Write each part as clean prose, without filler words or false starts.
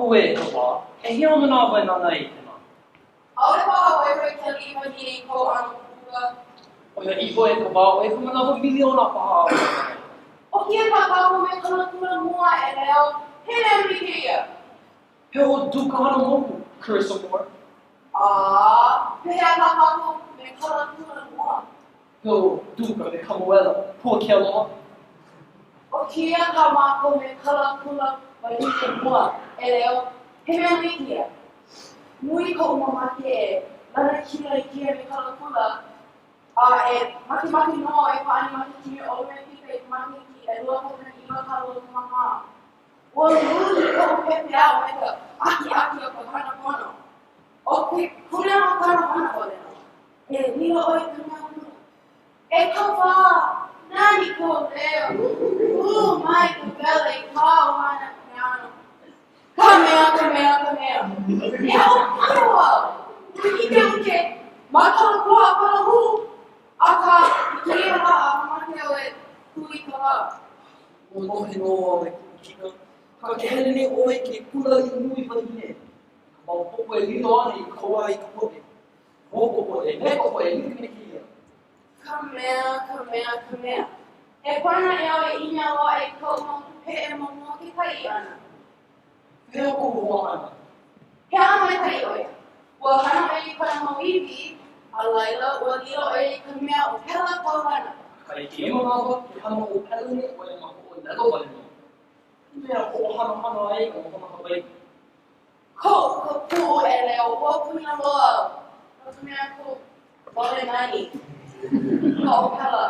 Auē ka wā, ʻehia o manawa e nānā ai i kēlā? ʻAʻole paha waiwai ke aliʻi wahine i kou ʻano puka. ʻOiaʻiʻo e ka wā, ʻoi ka manawa miliona paha āu e nānā ai. ʻO kēia kā kākou me Kalakula mua e Leo, he mea nui kēia. He ʻo Duke Kahanamoku, Carissa Moore. A, pehea kā kākou me Kalakula mua? He ʻo Duke a me Kamuela, Pua Kealoha. ʻO kēia kā mākou me Kalakula wahine mua, e Leo, he mea nui kēia. Nui koʻu mamake e lanakila i kēia me Kalakula, a e makemake nō e pāʻani ma ke kime ʻOlumepika i ka makahiki 2024. Ua luhi koʻu pepeiao me ka ʻakiʻaki o ka hana pono. ʻO ke kuleana o kāna hana wale nō, e lilo ʻoe i ka mea hula. E ka wā, nani kou leo, kū mai ka wela i kāu hana piano. Ka mea, ka mea, ka mea. E hoʻopiʻo au, ua ʻike au ke mākaukau a palahū, akā, i kēia lā, mamake au e kūikawā. Ua lohe nō au e kuʻu kika, akā ke hele nei ʻoe i ke kula i nui wahine. Ka maopopo e lilo ana i kauā i ka poʻe. No ka poʻe, me ka poʻe, like me kēia. Ka mea, ka mea, ka mea. E pono naʻe au e ʻimi a loaʻa i koʻu mau peʻe ma mua o ke paʻi ʻana. Pehea kou hoahānau? He ʻano maikaʻi ʻo ia. Ua hana ʻo ia i kona mau iwi, a laila, ua lilo ʻo ia i ka mea ʻōpela kaulana. Akā i kēia manawa, ke hana ʻōpela nei ʻo ia ma ka ʻōlelo wale nō. I mea hoʻohanohano ai ka nohona Hawaiʻi. Koʻu ka puʻu e Leo, ua puna loa au. No ka mea kou wale nani ka ʻōpela.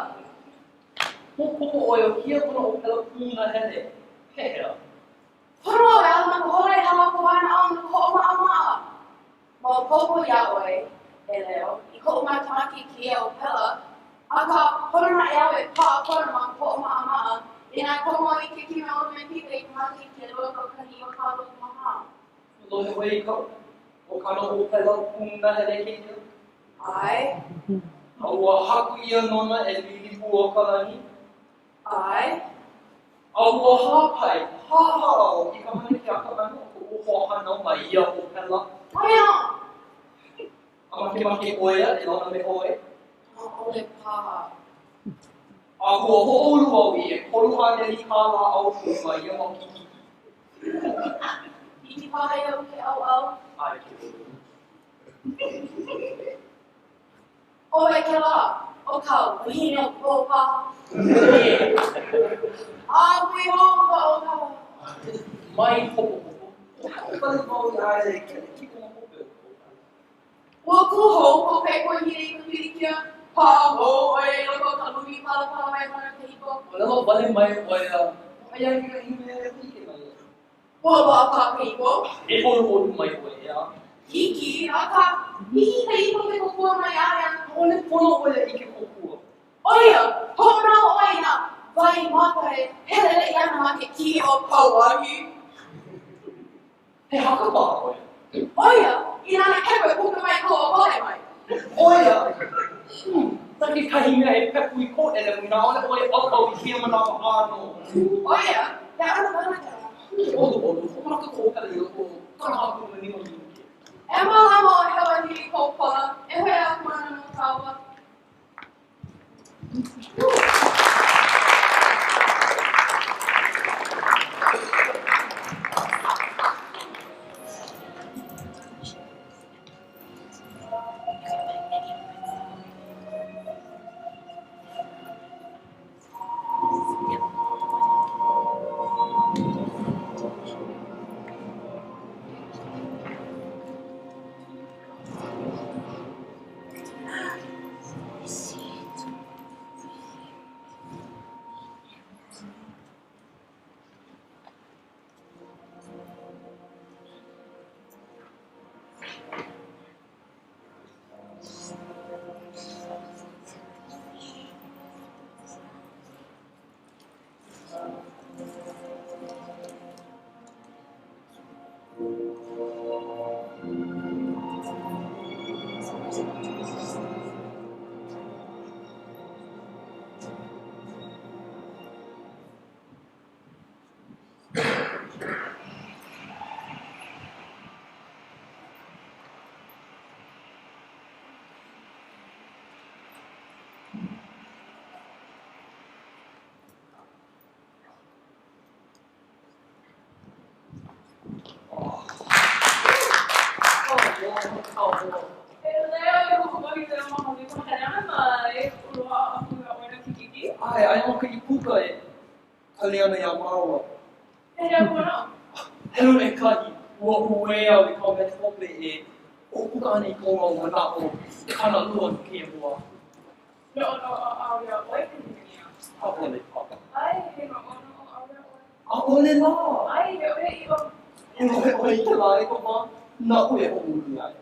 Maopopo ʻoe ʻo kēia kona ʻōpela punahele. Pehea? Pono au e ala ma ka hola e hala ka wanaʻao no ka hoʻomaʻamaʻa. Maopopo iā ʻoe, e Leo, i koʻu makemake i kēia ʻōpela, akā, pono naʻe au e paʻa pono ma ka hoʻomaʻamaʻa inā komo au i ke kime ʻOlumepika i ka makahiki 2024. Lohe ʻoe i kaʻu, ʻo kāna ʻōpela punahele kēia? ʻAe. A ua haku ʻia nona e Liliʻuokalani? ʻAe. A ua hāpai, hāhā au i ka hana keaka ʻana o koʻu hoahānau ma ia ʻōpela. ʻO ia nō! A makemake ʻo ia e launa me ʻoe? ʻAʻole paha. A ua hoʻoulu au i 300 kālā aupuni ma ia mau kikiki. Hiki paha iaʻu ke ʻauʻau? ʻAe, ke ʻoluʻolu. ʻO wai kēlā? ʻO ka wahine o Pō paha. A hui hou ka ʻōpala. Mai hopohopo, ʻo kaʻu wale wau iā ia e kelekilo ma hope o ka ʻōpala. Ua kū hou ko kaikuahine i ka pilikia, paʻa hou ʻo ia i loko o ka lumi palapala waihona kahiko. ʻŌlelo wale mai ʻo ia, aia kekahi mea e hōʻike mai ai. Ua loaʻa paha ka ipo. E ʻoluʻolu mai ʻoe, ʻeā? Hiki, akā, hiki ka ipo ke kōkua mai iā ia. ʻAʻole pono ʻo ia i ke kōkua. ʻO ia, hoʻomanaʻo ʻoe i nā waimaka e heleleʻi ana ma ke kiʻi o Pauahi. He haka paha ʻo ia. ʻO ia, inā na kepa e puka mai kou ʻōhole mai. ʻO ia, hmm, na kekahi mea e peku i kou ʻeleu inā ʻaʻole ʻoe e ʻauʻau i kēia manawa ʻānō. ʻO ia, he ʻano hana kēlā. E ʻoluʻolu, hoʻomaka ka ʻōpela i loko o 45 minuke. E mālama ʻo Hewahili i kou pola, e hoe aku ana nō kāua. ka hoa. E Leo, e hoʻomahi leo mahalo i ka hele ʻana mai, ua loaʻa aku iā ʻoe nā kikiki? ʻAe, aia ma ka ʻīpuka e kali ana iā māua. Pehea ka manaʻo? Helu ʻekahi, ua uē au i ka mele hope e hoʻopuka ana i kou mau manaʻo kānalua no kēia mua aku. Noʻonoʻo au iā ʻoe ke hīmeni au. ʻAʻole paha. ʻAe, he noʻonoʻo au iā ʻoe. ʻAʻole lā! ʻAe, he ʻoiaʻiʻo. E lohe ʻoe i kēlā e ka wā, naʻu e hoʻoulu ai.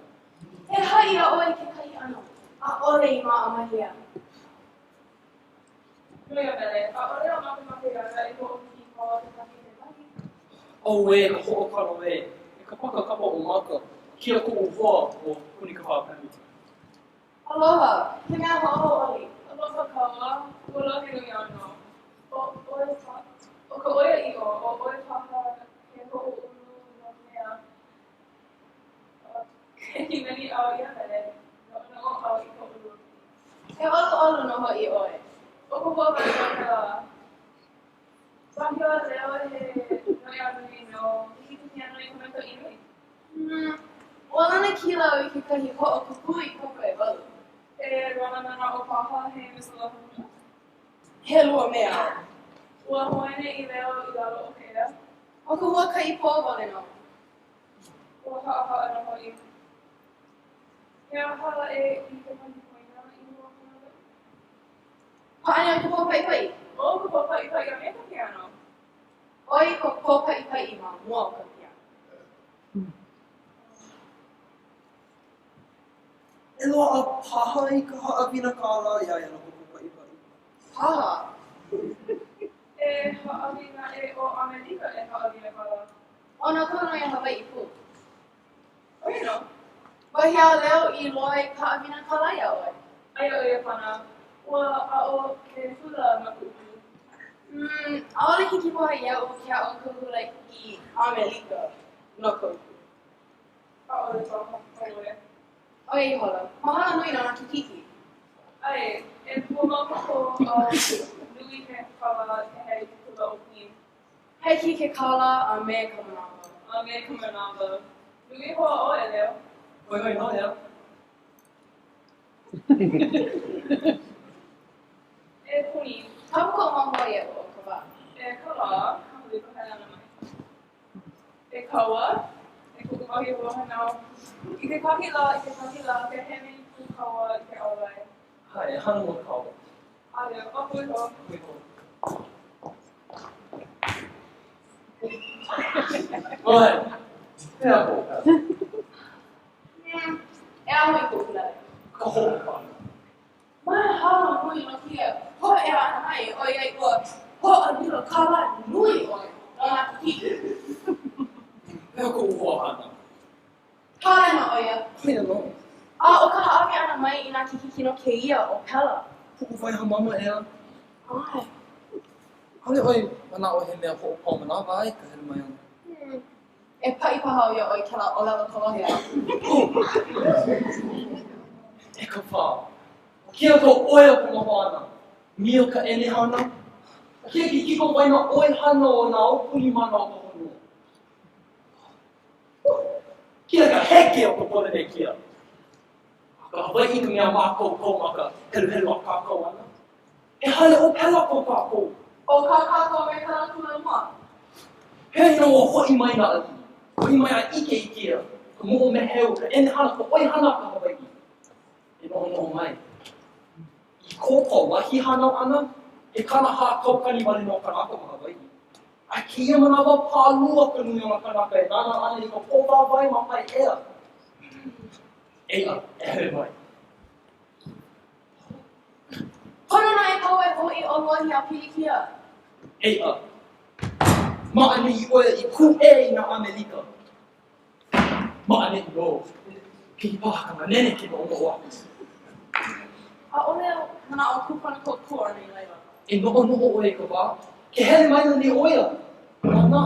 E haʻi iā ʻoe kekahi ʻano, ʻaʻole i maʻamahi au. No ia mele, ʻaʻole au makemake iā ia e hoʻokīkoa kekahi i kekahi. ʻAuē ka hoʻokano ē, e ka paka kapa o maka, kēia koʻu hoa ʻo Kunikapā Pemberton. Aloha, he mea hoʻohauʻoli. Aloha kāua, ua lohe nui au nō. ʻO ʻoe pa, ʻo ka ʻoiaʻiʻo, ʻo ʻoe paha he hoʻoulu no ka mea, ke hīmeni au ia mele, noʻonoʻo au i koʻu luakini. He ʻoluʻolu nō hoʻi ʻoe. ʻO ka hoa wale nō kēlā. Wahi a Leo he noʻeau nui nō. Hiki ke piano i ka maikaʻi nui. Hmm, ua lanakila au i kekahi hoʻokūkū i papa ʻewalu. He lana manaʻo paha he Missoula Honolulu. He lua mea. Ua hoe nei Leo i lalo o ke ea. ʻO ka huakaʻi pō wale nō. Ua haʻahaʻa nō hoʻi. He aha e i kekahi koina i mua Honolulu? Pāʻani au i ka pōpaʻipaʻi. ʻO ka pōpaʻipaʻi a me ka piano. ʻOi ka pōpaʻipaʻi ma mua o ka piano. E loaʻa paha i ka haʻawina kālā iā ia no ka pōpaʻipaʻi. Paha. E hāʻawi naʻe ʻo ʻAmelika e haʻawina kālā. ʻO nā kula nō iā Hawaiʻi pū. ʻO ia nō. Wahi a Leo i loaʻa i ka haʻawina kālā iā ʻoe. Aia ʻo Iāpana, ua aʻo ke hula ma kuʻu kula. Hmm, ʻaʻole hiki paha iaʻu ke aʻo ka hula i ʻAmelika no ka uku. ʻAʻole paha, ʻaʻole. ʻO ia ihola. Mahalo nui no nā kikiki. ʻAe, e hoʻomaopopo au nui ke kālā ke hele i ke kula ʻo Queen. Hiki ke kālā a me ka manawa. A me ka manawa. Nui hoa ʻoe, Leo. Hoihoi nō, ʻeā. E Puni. Kapa koʻu mau hoa iaʻu ʻo ka wā. E ka wā, mahalo i ka hele ʻana mai. E Kaua, e kuʻu wahi hoahānau. I kekahi lā, i kekahi lā, ke hemi pū kāua i ke ʻauwai. ʻAe, e hana nō kāua. A Leo, a hui hou. Hui hou. ʻOe, pehea kou pela? Hmm, e aho i koʻu lele. Ka hoʻokano. Mahalo nui no kēia hōʻea ʻana mai ʻoiai ua hoʻolilo kālā nui ʻoe no nā kikiki. Pehea koʻu hoahānau? Palena ʻo ia. ʻO ia nō. A ʻo ka hāʻawi ʻana mai i nā kikiki no kēia ʻōpela. Puʻuwai hāmama, ʻeā? ʻAe. ʻAʻole ʻoe manaʻo he mea hoʻopau manawa ai ka hele mai ʻana? Hmm. E paʻi paha au iā ʻoe i kēlā ʻōlelo kolohe āu. E ka wā, ʻo kēia ka ʻoi o ka noho ʻana, mio ka ʻenehana, ʻo kēia ke kikowaena ʻoihana o nā aupuni mana o ka honua. Kēia ka heke o ka Polenekia. A ka Hawaiʻi ka mea mākaukau ma ka heluhelu a kākau ʻana. He hale ʻōpela ko kākou. ʻO kā kākou me kala kula mua. Pehea inā ua hoʻi mai nā aliʻi, hoʻi mai a ʻike i kēia, ka moʻomeheu, ka ʻenehana, ka ʻoihana a ka Hawaiʻi. E noʻonoʻo mai. I ko Pauahi hānau ʻana, he 40 kaukani wale nō kānaka ma Hawaiʻi. A i kēia manawa, pālua ka nui o nā kānaka e nānā ana i ka pō wāwae ma Paiʻea. Eia, e hele mai. Pono naʻe kāua e hoʻi ʻolua i a pilikia. Eia, ma ʻaneʻi ʻoe i kūʻē i nā ʻAmelika. Ma ʻaneʻi nō, hiki paha ka manene ke noʻonoʻo aku. ʻAʻole au manaʻo kūpono koʻu kū ʻana i laila. E noʻonoʻo ʻoe i ka wā ke hele maila nei ʻo ia. Nānā.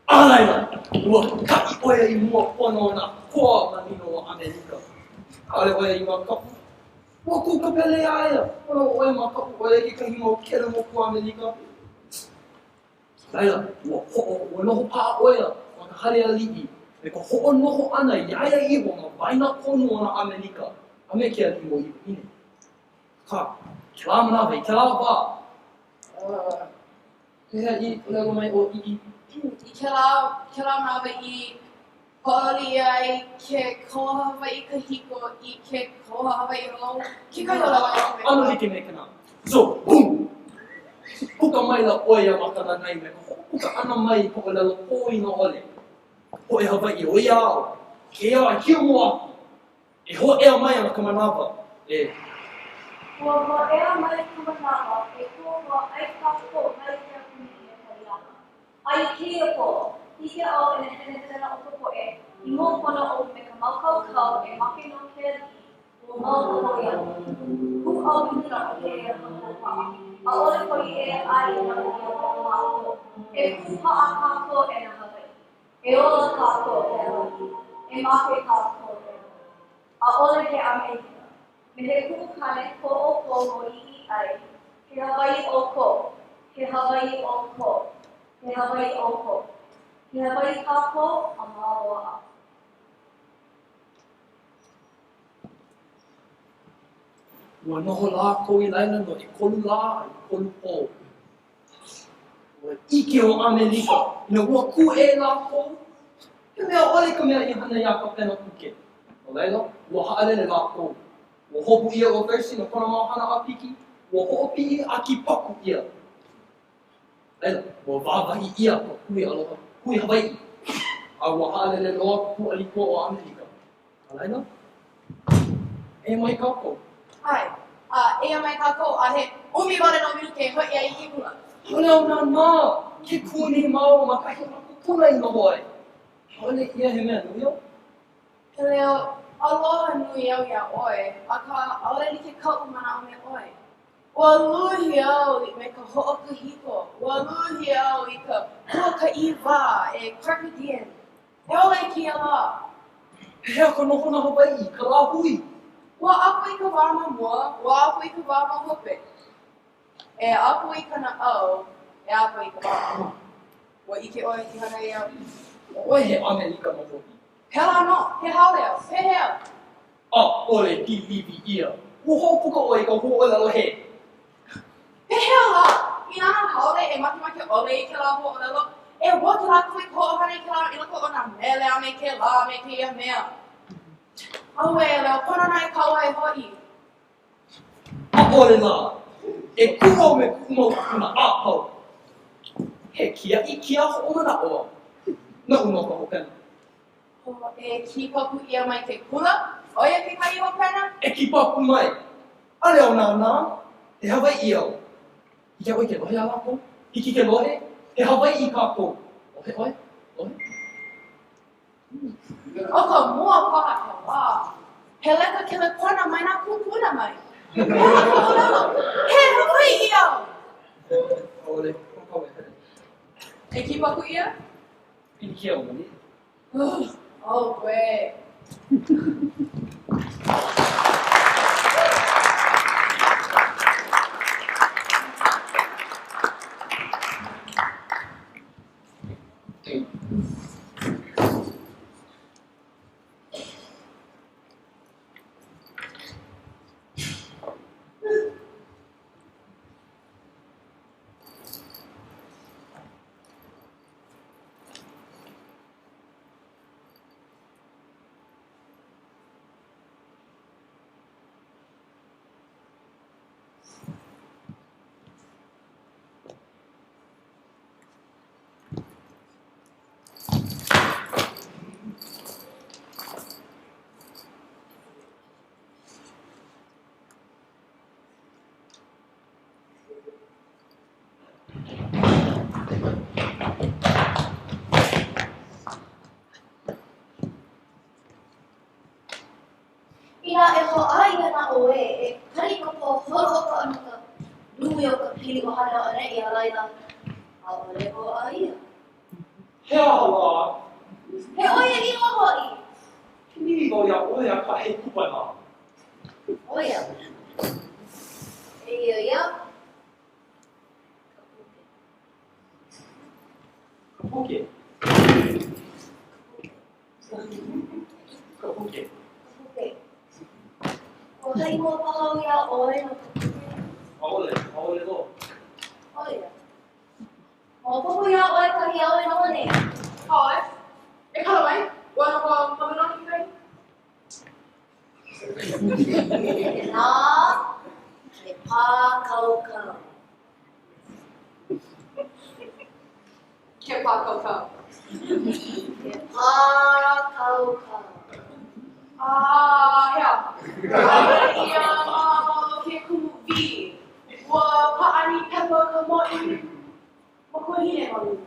A laila, ua kaʻi ʻo ia i mua pono o nā koa manino o ʻAmelika. ʻAʻole ʻo ia i makaʻu. Ua kū ka pele iā ia, pono ʻoe makaʻu ʻo ia i kekahi mau kelemoku ʻAmelika. Laila, ua hoʻo, ua noho paʻa ʻo ia ma ka hale aliʻi me ka hoʻonoho ʻana iā ia iho ma waena konu o nā ʻAmelika a me ke aliʻi mōʻī wahine. Akā, i kēlā manawa, i kēlā wā, uh, pehea i ʻōlelo mai ʻo ʻIʻi? I kēlā, kēlā manawa i hoʻololi ʻia ai ke Kauoha Hawaiʻi kahiko i ke Kauoha Hawaiʻi hou, kekahi o lāua. ʻAno like me kēnā. So, boom! Puka maila ʻo ia ma ka lanai me ka hoʻopuka ʻana mai i ka ʻōlelo pōina ʻole. Poʻe Hawaiʻi o ia ao, kēia ao e hiamoe aku. E hōʻea mai ana ka manawa e. Ua hōʻea mai ka manawa e kōkua ai kākou mai ke aupuni i e pali ana. A i kēia pō, ʻike au i nā helehelena o ka poʻe i mua pono oʻu me ka mākaukau e make no ke aliʻi, ua maopopo iaʻu. Kū au i luna o kēia hoʻopaʻa, ʻaʻole hoʻi e ʻae i lako ia mau mākou. E kū paʻa kākou e nā Hawaiʻi. E ola kākou e Hawaiʻi. E make kākou e Hawaiʻi. ʻAʻole he ʻAmelika. Me he kuʻu kāne ko ʻoukou mōʻī ai, he Hawaiʻi ʻoukou, he Hawaiʻi ʻoukou, he Hawaiʻi ʻoukou. He Hawaiʻi kākou a mau loa aku. Ua noho lākou i laila no ʻekolu lā a ʻekolu pō. Ua ʻike ʻo ʻAmelika inā ua kūʻē lākou, he mea ʻole ka mea i hana iā Kāpena Kuke. No laila, ua haʻalele lākou. Ua hopu ʻia ʻo Thurston no kona mau hana ʻāpiki, ua hoʻopiʻi a kipaku ʻia. Laila, ua wāwahi ʻia ka Hui Aloha, Hui Hawaiʻi, a ua haʻalele loa ka pūʻali koa o ʻAmelika. A laila, eia mai kākou. ʻAe, a eia mai kākou, a he ʻumi wale nō minuke e hoʻi ai i ke kula. ʻAʻole au nānā, ke kū nei māua ma kahi o nā kūpuna i noho ai. ʻAʻole ia he mea nui au. E Leo, aloha nui au iā ʻoe, akā ʻaʻole like kaʻu manaʻo me ʻoe. Ua luhi au me ka hoʻokahiko, ua luhi au i ka huakaʻi wā e carpe diem. E ola i kēia lā. Pehea ka nohona Hawaiʻi, ka lāhui? Ua ʻapo i ka wā ma mua, ua ʻapo i ka wā ma hope. E ʻapo i ka naʻau, e ʻapo i ka waha. Ua ʻike ʻoe i hana ia? ʻOe he ʻAmelika nō hoʻi. Pēlā nō, he haole au. Pehea? ʻAʻole piliwi ʻia. Ua hoʻopuka ʻoe i ka huaʻōlelo he. Pehea lā, inā nā haole e makemake ʻole i kēlā huaʻōlelo, e wake lākou i ka hoʻohana i kēlā i loko o nā mele a me kēlā a me kēia mea. Auē, Leo, pono naʻe kāua e hoʻi. ʻAʻole lā. E kū au me kuʻu mau kūpuna a pau. He kiaʻi kia hoʻomanaʻo au. Noʻu nō ka hopena. E kipaku ʻia mai ke kula, ʻo ia kekahi hopena? E kipaku mai. ʻAʻole au nānā. He Hawaiʻi au. Hiki iā ʻoe ke lohe iā lākou? Hiki ke lohe? He Hawaiʻi kākou. Lohe ʻoe? Lohe? ʻO ka mua paha kēlā, he leka kelepona mai nā kūpuna mai. He aha ka ʻōlelo? He Hawaiʻi au! ʻAʻole. E kipaku ʻia? Pilikia ʻoe. Auē. nui o ka pili ʻuhane o ʻaneʻi, a laila, ʻaʻole hōʻā ʻia. He aha lā? He ʻoiaʻiʻo hoʻi! Pili wau iā ʻoe akā he kupanaha. ʻO ia. Eia ia ka puke. Ka puke. Ka puke. Ka puke. Ua haʻi mua paha au iā ʻoe no ka puke? ʻAʻole, ʻaʻole loa. ʻO ia. Maopopo iā ʻoe kahi āu e noho nei? ʻAʻole. E kala mai, ua noho ma Manono kekahi? Inā ke pākaukau. Ke pākaukau. Ke pākaukau. A he aha? Ia ma o ke kumu V. Ua pāʻani pepa ka mōʻī makuahine ma luna.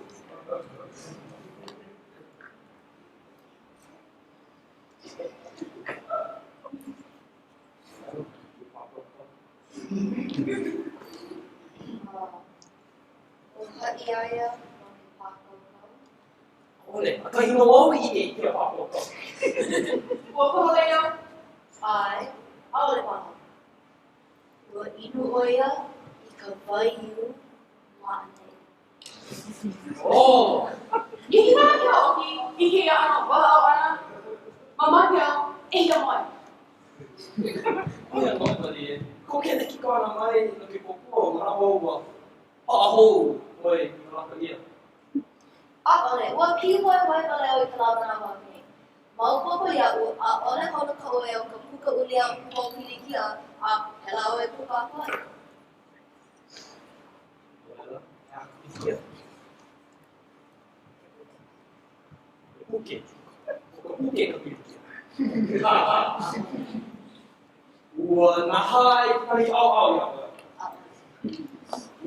Ua haʻi iā ia no ke pākaukau. ʻAʻole, ʻakahi nō au i ʻike i kēia pākaukau. Ua pololei au? ʻAe, ʻaʻole paha. Ua inu ʻo ia i ka waiū ma ʻaneʻi. Oh! Hiki paha ke hoʻōki i kēia ʻano walaʻau ʻana? Mamake au e hiamoe. ʻO ia nō, Malie, kou kelekika ʻana mai no ke kōkua, manaʻo au ua paʻa hou ʻoe i ka laka ʻia. ʻAʻole, ua pīhoihoi wale au i kēlā manawa aku nei. Maopopo iaʻu, ʻaʻole holo ka ʻoe o ka puka ulia pōpilikia a pēlā au e puka aku ai. No laila, he aha ka pilikia? He puke. ʻO ka puke ka pilikia. Ua nahā i kekahi ʻaoʻao iā ʻoe. ʻAʻole.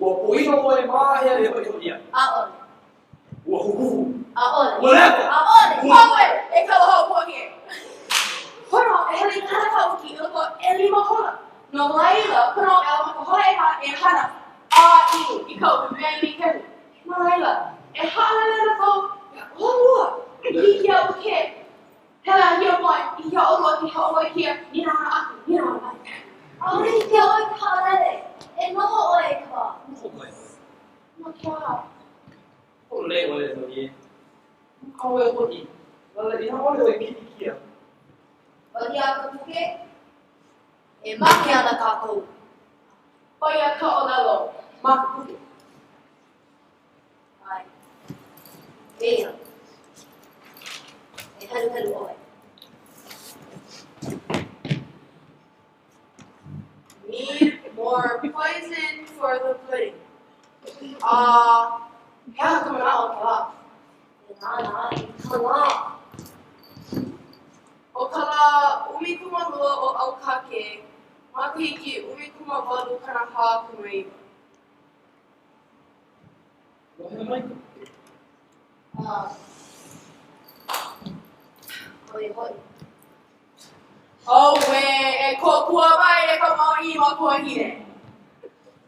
Ua pōʻino ʻoe ma hea e hoʻihoʻi ai? ʻAʻole. Ua huhū. ʻAʻole. Ua lepo. ʻAʻole. ʻAuē, e Kalahoopohie. Pono e hele i ka hana haʻuki i loko o ʻelima hola. No laila, pono e ala ma ka hola ʻehā e hana a inu i kaʻu mea ikehu. No laila, e haʻalele ana wau iā ʻolua. Hiki iaʻu ke hele a hiamoe i hiki iā ʻolua ke hoʻomoe kia nīnau ʻana aku, nīnau ʻana mai. ʻAʻole hiki iā ʻoe ke haʻalele. E noho ʻoe i ka wā. Noho mai ʻoe. No ke aha? Pololei ʻoe, Malie. No kā ʻoe hoʻi. No laila, inā ʻaʻole ʻoe pilikia. Wahi a ka puke, e make ana kākou. ʻO ia ka ʻōlelo ma ka puke. ʻAe. Eia. E heluhelu ʻoe. Need more poison for the pudding. A he aha ka manaʻo o kēlā? E nānā i ka lā. ʻO ka lā 12 o ʻAukake, makahiki 1849. Lohe mai ka puke. A ʻo ia hoʻi. ʻAuē, e kōkua mai e ka mōʻī makuahine.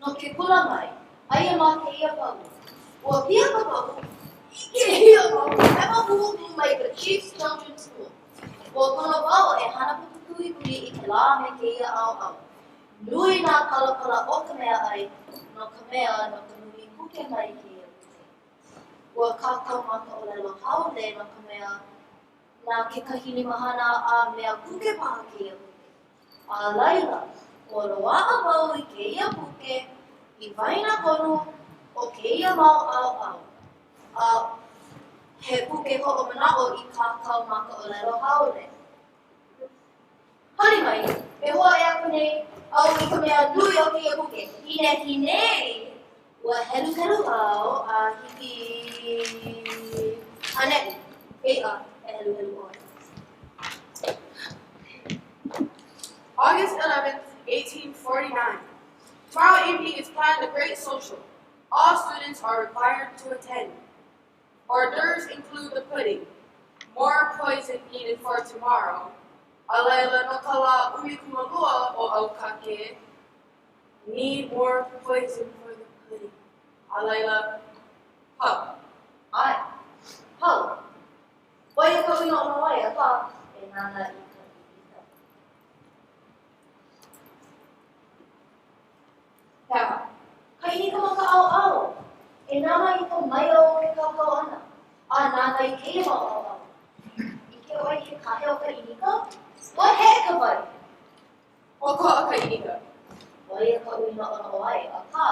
No ke kula mai, aia ma kēia pahu. Ua pia ka pahu i kēia mau pepa huhū mai ka Chief's Children's School. Ua pono wau e hana papa kuhikuhi i kēlā me kēia ʻaoʻao. Nui nā palapala o ka meaʻai no ka mea no ka nui kuke mai kēia puke. Ua kākau ma ka ʻōlelo haole no ka mea na kekahi limahana a mea kuke paha kēia puke. A laila, ua loaʻa wau i kēia puke i waenakonu o kēia mau ʻaoʻao, a he puke hoʻomanaʻo i kākau ma ka ʻōlelo haole. Hali mai, e hōʻea aku nei au i ka mea nui o kēia puke. I nehinei, ua heluhelu au a hiki ʻaneʻi. Eia, e heluhelu ʻoe. August 11th, 1849. Tomorrow evening is planned a great social. All students are required to attend. Hors d'oeuvres include the pudding. More poison needed for tomorrow. A laila no ka lā 12 o ʻAukake, Need more poison for the pudding. A laila, pau. ʻAe, pau. ʻO ia kaʻu i noʻonoʻo ai, akā, e nānā i ka ʻinika. He aha ka ʻinika ma ka ʻaoʻao? E nānā i ka maiau o ke kākau ʻana, a nānā i kēia mau ʻaoʻao. ʻIke ʻoe i ke kahe o ka ʻinika? Ua heʻe ka wai! ʻOkoʻa ka ʻinika. ʻO ia kaʻu i noʻonoʻo ai, akā,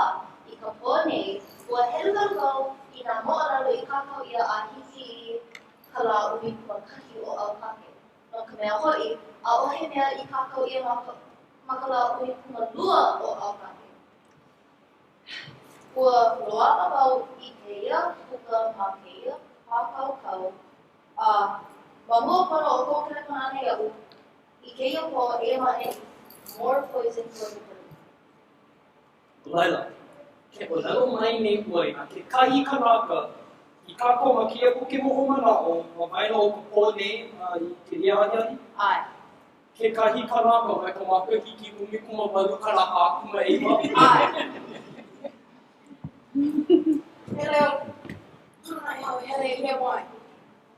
i ka pō nei, ua heluhelu wau i nā moʻolelo i kākau ʻia a hiki i ka lā 11 o ʻAukake. No ka mea hoʻi, ʻaʻohe mea i kākau ʻia ma ka, ma ka lā 12 o ʻAukake. Ua loaʻa wau i kēia puka ma kēia pākaukau, a ma mua pono o kou kelepona ʻana iaʻu, I kēia pō, eia ma ʻaneʻi, more poison for the pudding. No laila, ke ʻōlelo mai nei ʻoe na kekahi kanaka i kākau ma kēia puke moʻomanaʻo ma waena o ka pō nei a i kēia ahiahi? ʻAe. Kekahi kanaka mai ka makahiki 1849? ʻAe. E Leo, pono naʻe au e hele i hele wai.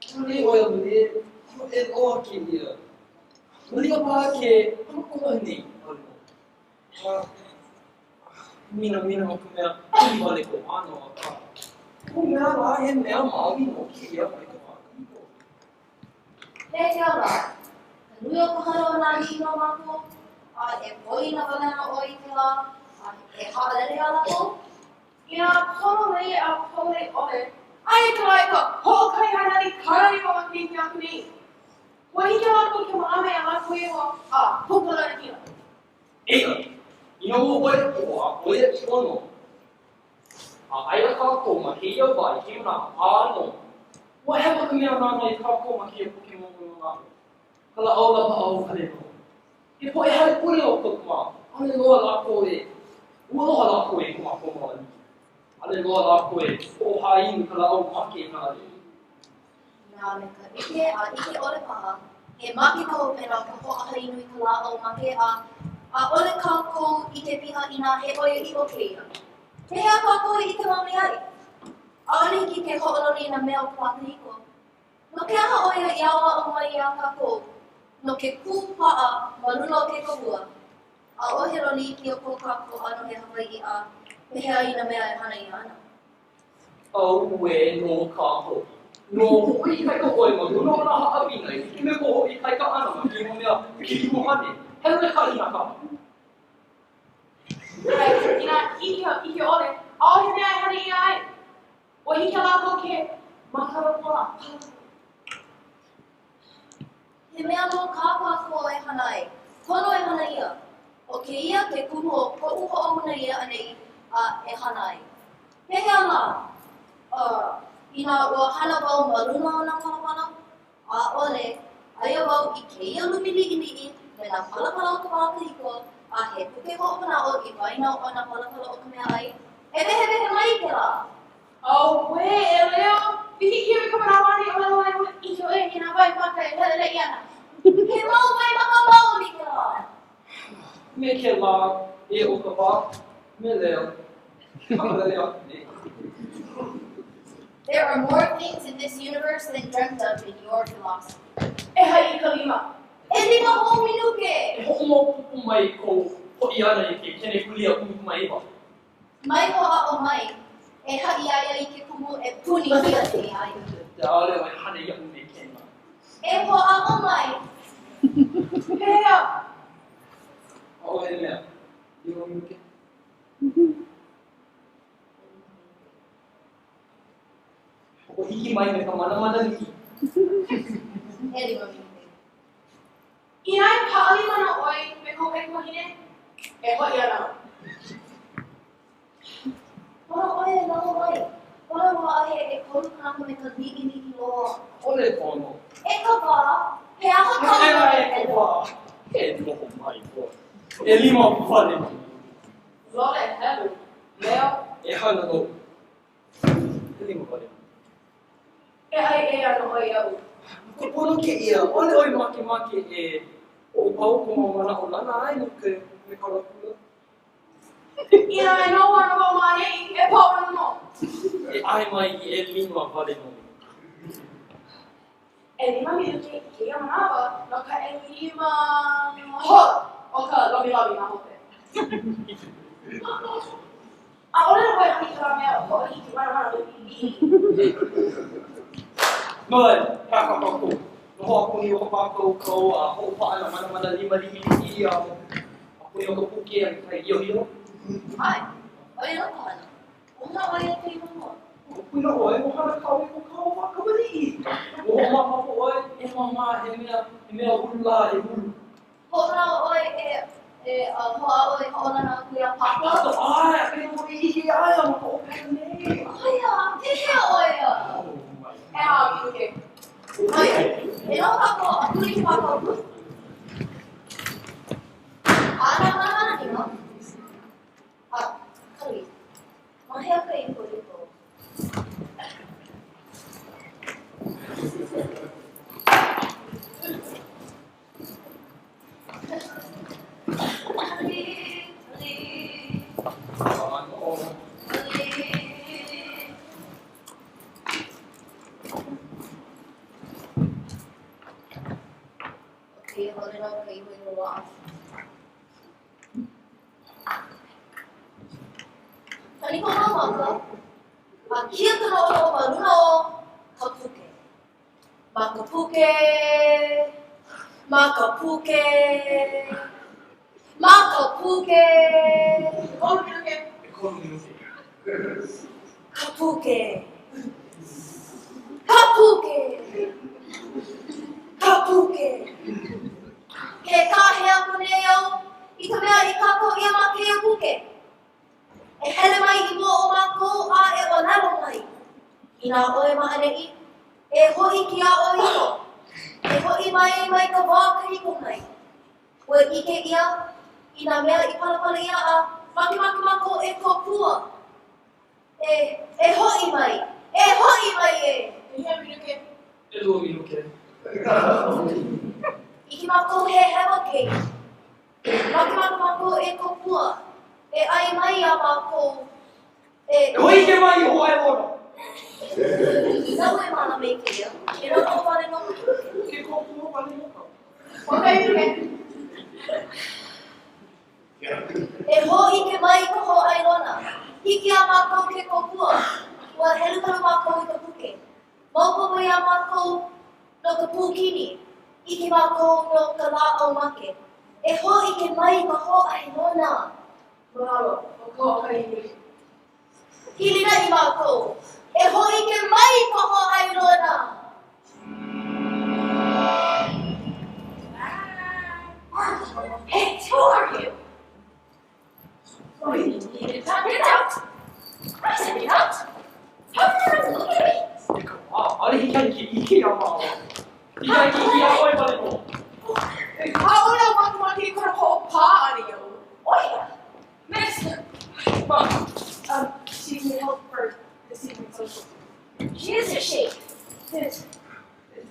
ʻAʻole ʻoe a mele, ʻano ʻē loa kēia. Maliʻa paha ke ʻano kolohe nei, ʻaʻole nō. A minamina no ka mea, pili wale kou ʻano, akā, kohu mea lā he mea maoli nō kēia mai ka wā kahiko. Pehea lā ka nui o ka hana o nā aliʻi no mākou, a e poina wale ana ʻoe i kēlā, a e haʻalele iā lākou? Inā pololei a pololei ʻole, aia kēlā i ka 15 makahiki aku nei. Ua hiki iā lākou ke mālama iā lākou iho a pau ka lanakila. Eia, inā ua ʻoiaʻiʻo a ʻoiaʻiʻo nō, a aia kākou ma kēia wā i kēia manawa ʻānō, ua hewa ka mea nāna i kākau ma kēia puke moʻomanaʻo, ka lāʻau lapaʻau wale nō. He poʻe haipule ʻo Cook mā, ʻaʻole loa lākou e, ua aloha lākou i ko mākou mau aliʻi. ʻAʻole loa lākou e hoʻohāinu i ka lāʻau make i nā aliʻi. Inā me ka ʻike a ʻike ʻole paha, he make ka hopena o ka hoʻohāinu i ka lāʻau make a ʻaʻole kākou ʻike piha inā he ʻoiaʻiʻo kēia. Pehea kākou e ʻike maoli ai? ʻAʻole hiki ke hoʻololi i nā mea o ka wā kahiko. No ke aha ʻo ia i aʻoaʻo mai iā kākou no ke kūpaʻa ma luna o ke kahua? ʻAʻohe loli iki o ko kākou ʻano he Hawaiʻi a pehea i nā mea e hana ʻia ana? Auē nō kā hoʻi. No hoʻoikaika ʻoe ma luna o nā haʻawina e like me kou hoʻoikaika ʻana ma kēia mau mea pili ʻuhane, hele kahi na ka. ʻAe, inā ʻike a ʻike ʻole, ʻaʻohe mea e hana ʻia ai. Ua hiki iā lākou ke mākala pono a pau. He mea nō kā kākou e hana ai, pono e hana ʻia. ʻO kēia ke kumu o koʻu hoʻouna ʻia ʻaneʻi a e hana ai. Pehea lā? Uh, inā ua hana wau ma luna o nā palapala? ʻAʻole, aia wau i kēia lumi liʻiliʻi me nā palapala o ka wā kahiko a he puke hoʻomanaʻo i waena o nā palapala o ka meaʻai. E wehewehe mai i kēlā! Auē, e Leo! Hiki kēia me ka manawa ʻana i ʻōlelo ai ua ʻike ʻoe i nā waimaka e heleleʻi ana. He mau waimaka maoli kēlā! Me kēlā e o ka wā, me Leo, haʻalele aku nei. There are more things in this universe than dreamt of in your philosophy. E haʻi i ka lima. ʻElima hou minuke! E hoʻomaopopo mai kou hoʻi ʻana i ke kenekulia 19. Mai hoʻāʻo mai, e haʻi iā ia i ke kumu e puni ʻia nei iā ia. ʻAʻole ʻoe hana iaʻu me kēnā. E hoʻāʻo mai. Pehea? ʻAʻohe mea. ʻElima minuke. Hoʻohiki mai me ka manamana lihi. ʻElima minuke. Inā e paʻalima ana ʻoe me kou kaikamahine, e hoʻi ana au. Pono ʻoe e noho mai. Pono loaʻa he ʻekolu kanaka me ka liʻiliʻi loa. ʻAʻole pono. E ka wā, he aha kāu E e ka wā, e noho mai ʻoe. ʻElima wale nō. Lole helu, Leo. E hana noʻu. ʻElima wale nō. E ʻai ʻē ana ʻoe iaʻu. No ka pono kēia, ʻaʻole ʻoe makemake e hoʻopau kou mau manaʻolana ai no ke mekala kula. Inā e noho ana wau ma ʻaneʻi, e pau ana nō. E ʻae mai i ʻelima wale nō. ʻElima minuke i kēia manawa no ka ʻelima hola o ka lomilomi ma hope. ʻAʻole nō e hana i kēlā mea o hoʻohiki manamana liʻiliʻi. No laila, he aha kā kākou? Noho a puni o ka pākaukau a hoʻopaʻa nā manamana lima liʻiliʻi a a puni o ka puke a me kahi hiohio. ʻAe, ʻo ia nō ka hana. Ua hana ʻo ia kēia mua. Ua puna ʻoe, ua hana kāu i ko kāua wā kamaliʻi. Ua hoʻomaopopo ʻoe, e māmā, he mea, he mea ulu lā e hulu. Hoʻomanaʻo ʻoe e, e hoʻāʻo e hoʻolana aku iā Papa? ʻAe, a pēlā hoʻi i ʻike iā ia ma ka ʻōpela nei. Aia, pehea ʻo ia? Oh my. ʻEhā minuke. ʻAe, e noho kākou a puni ke pākaukau. A nā manamana lima. A, Kali, ma hea ka iho iho? Kali, Kali. Kali. ʻO kēia wale nō ka iho i loaʻa. Pani ko nā maka, a kia ka noʻonoʻo ma luna o ka puke. Ma ka puke, ma ka puke, ma ka puke. ʻEkolu minuke. ʻEkolu minuke. Ka puke. Ka puke. Ka puke. Ke kāhea aku nei au i ka mea i kākau ʻia ma kēia puke. E hele mai i mua o mākou a e ʻōlelo mai. Inā ʻoe ma ʻaneʻi, e hōʻike iā ʻoe iho. E hoʻi mai mai ka wā kahiko mai. Ua ʻike ʻia i nā mea i palapala ʻia a makemake mākou e kōkua. E, e hoʻi mai! E hoʻi mai e! ʻEhia minuke? ʻElua minuke. ʻIke mākou he hewa kēia. Makemake mākou e kōkua, e ʻae mai iā mākou e. E hōʻike mai i hōʻailona. Naʻu e mālama i kēia, e noʻonoʻo wale nō ma ka puke. Ke kōkua wale nō kau. Hoʻokahi minuke. E hōʻike mai i ka hōʻailona. Hiki iā mākou ke kōkua. Ua heluhelu mākou i ka puke. Maopopo iā mākou no ka pūkini. ʻIke mākou no ka lāʻau make. E hōʻike mai i ka hōʻailona. Mahalo, ʻo ka hoʻokahi minuke. Hilinaʻi mākou. E hōʻike mai i ka hōʻailona. Hey, who are you? Oh, you need to get out. I said get out. How can you look at me? ʻAʻole hiki iaʻu ke ʻike iā māua. Hiki iaʻu ke ʻike iā ʻoe wale nō. ʻAʻole au makemake i kona hoʻopā ʻana iaʻu. ʻO ia. Miss, Ma. She need help for this evening's social. She is, is she? Yes.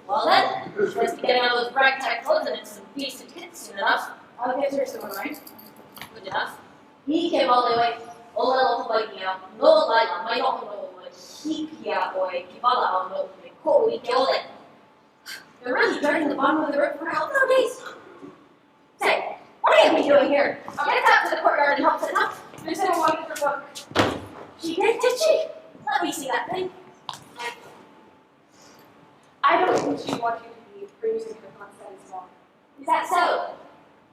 Well then, she must be getting out of those ragtag clothes and into some decent kit soon enough. I'll get her someone, right? Good enough. ʻIke wale ʻoe, ʻōlelo Hawaiʻi au, no laila, mai noʻonoʻo ʻoe, hiki iā ʻoe ke walaʻau noʻu me koʻu ʻike ʻole. They're really dreading the bottom of the river for help nowadays. Say, what are you doing here? Get out to the courtyard and help set up. Miss Emma wanted her book. She did, did she? Let me see that thing. I don't think she'd want you to be perusing her thoughts that small. Is that so?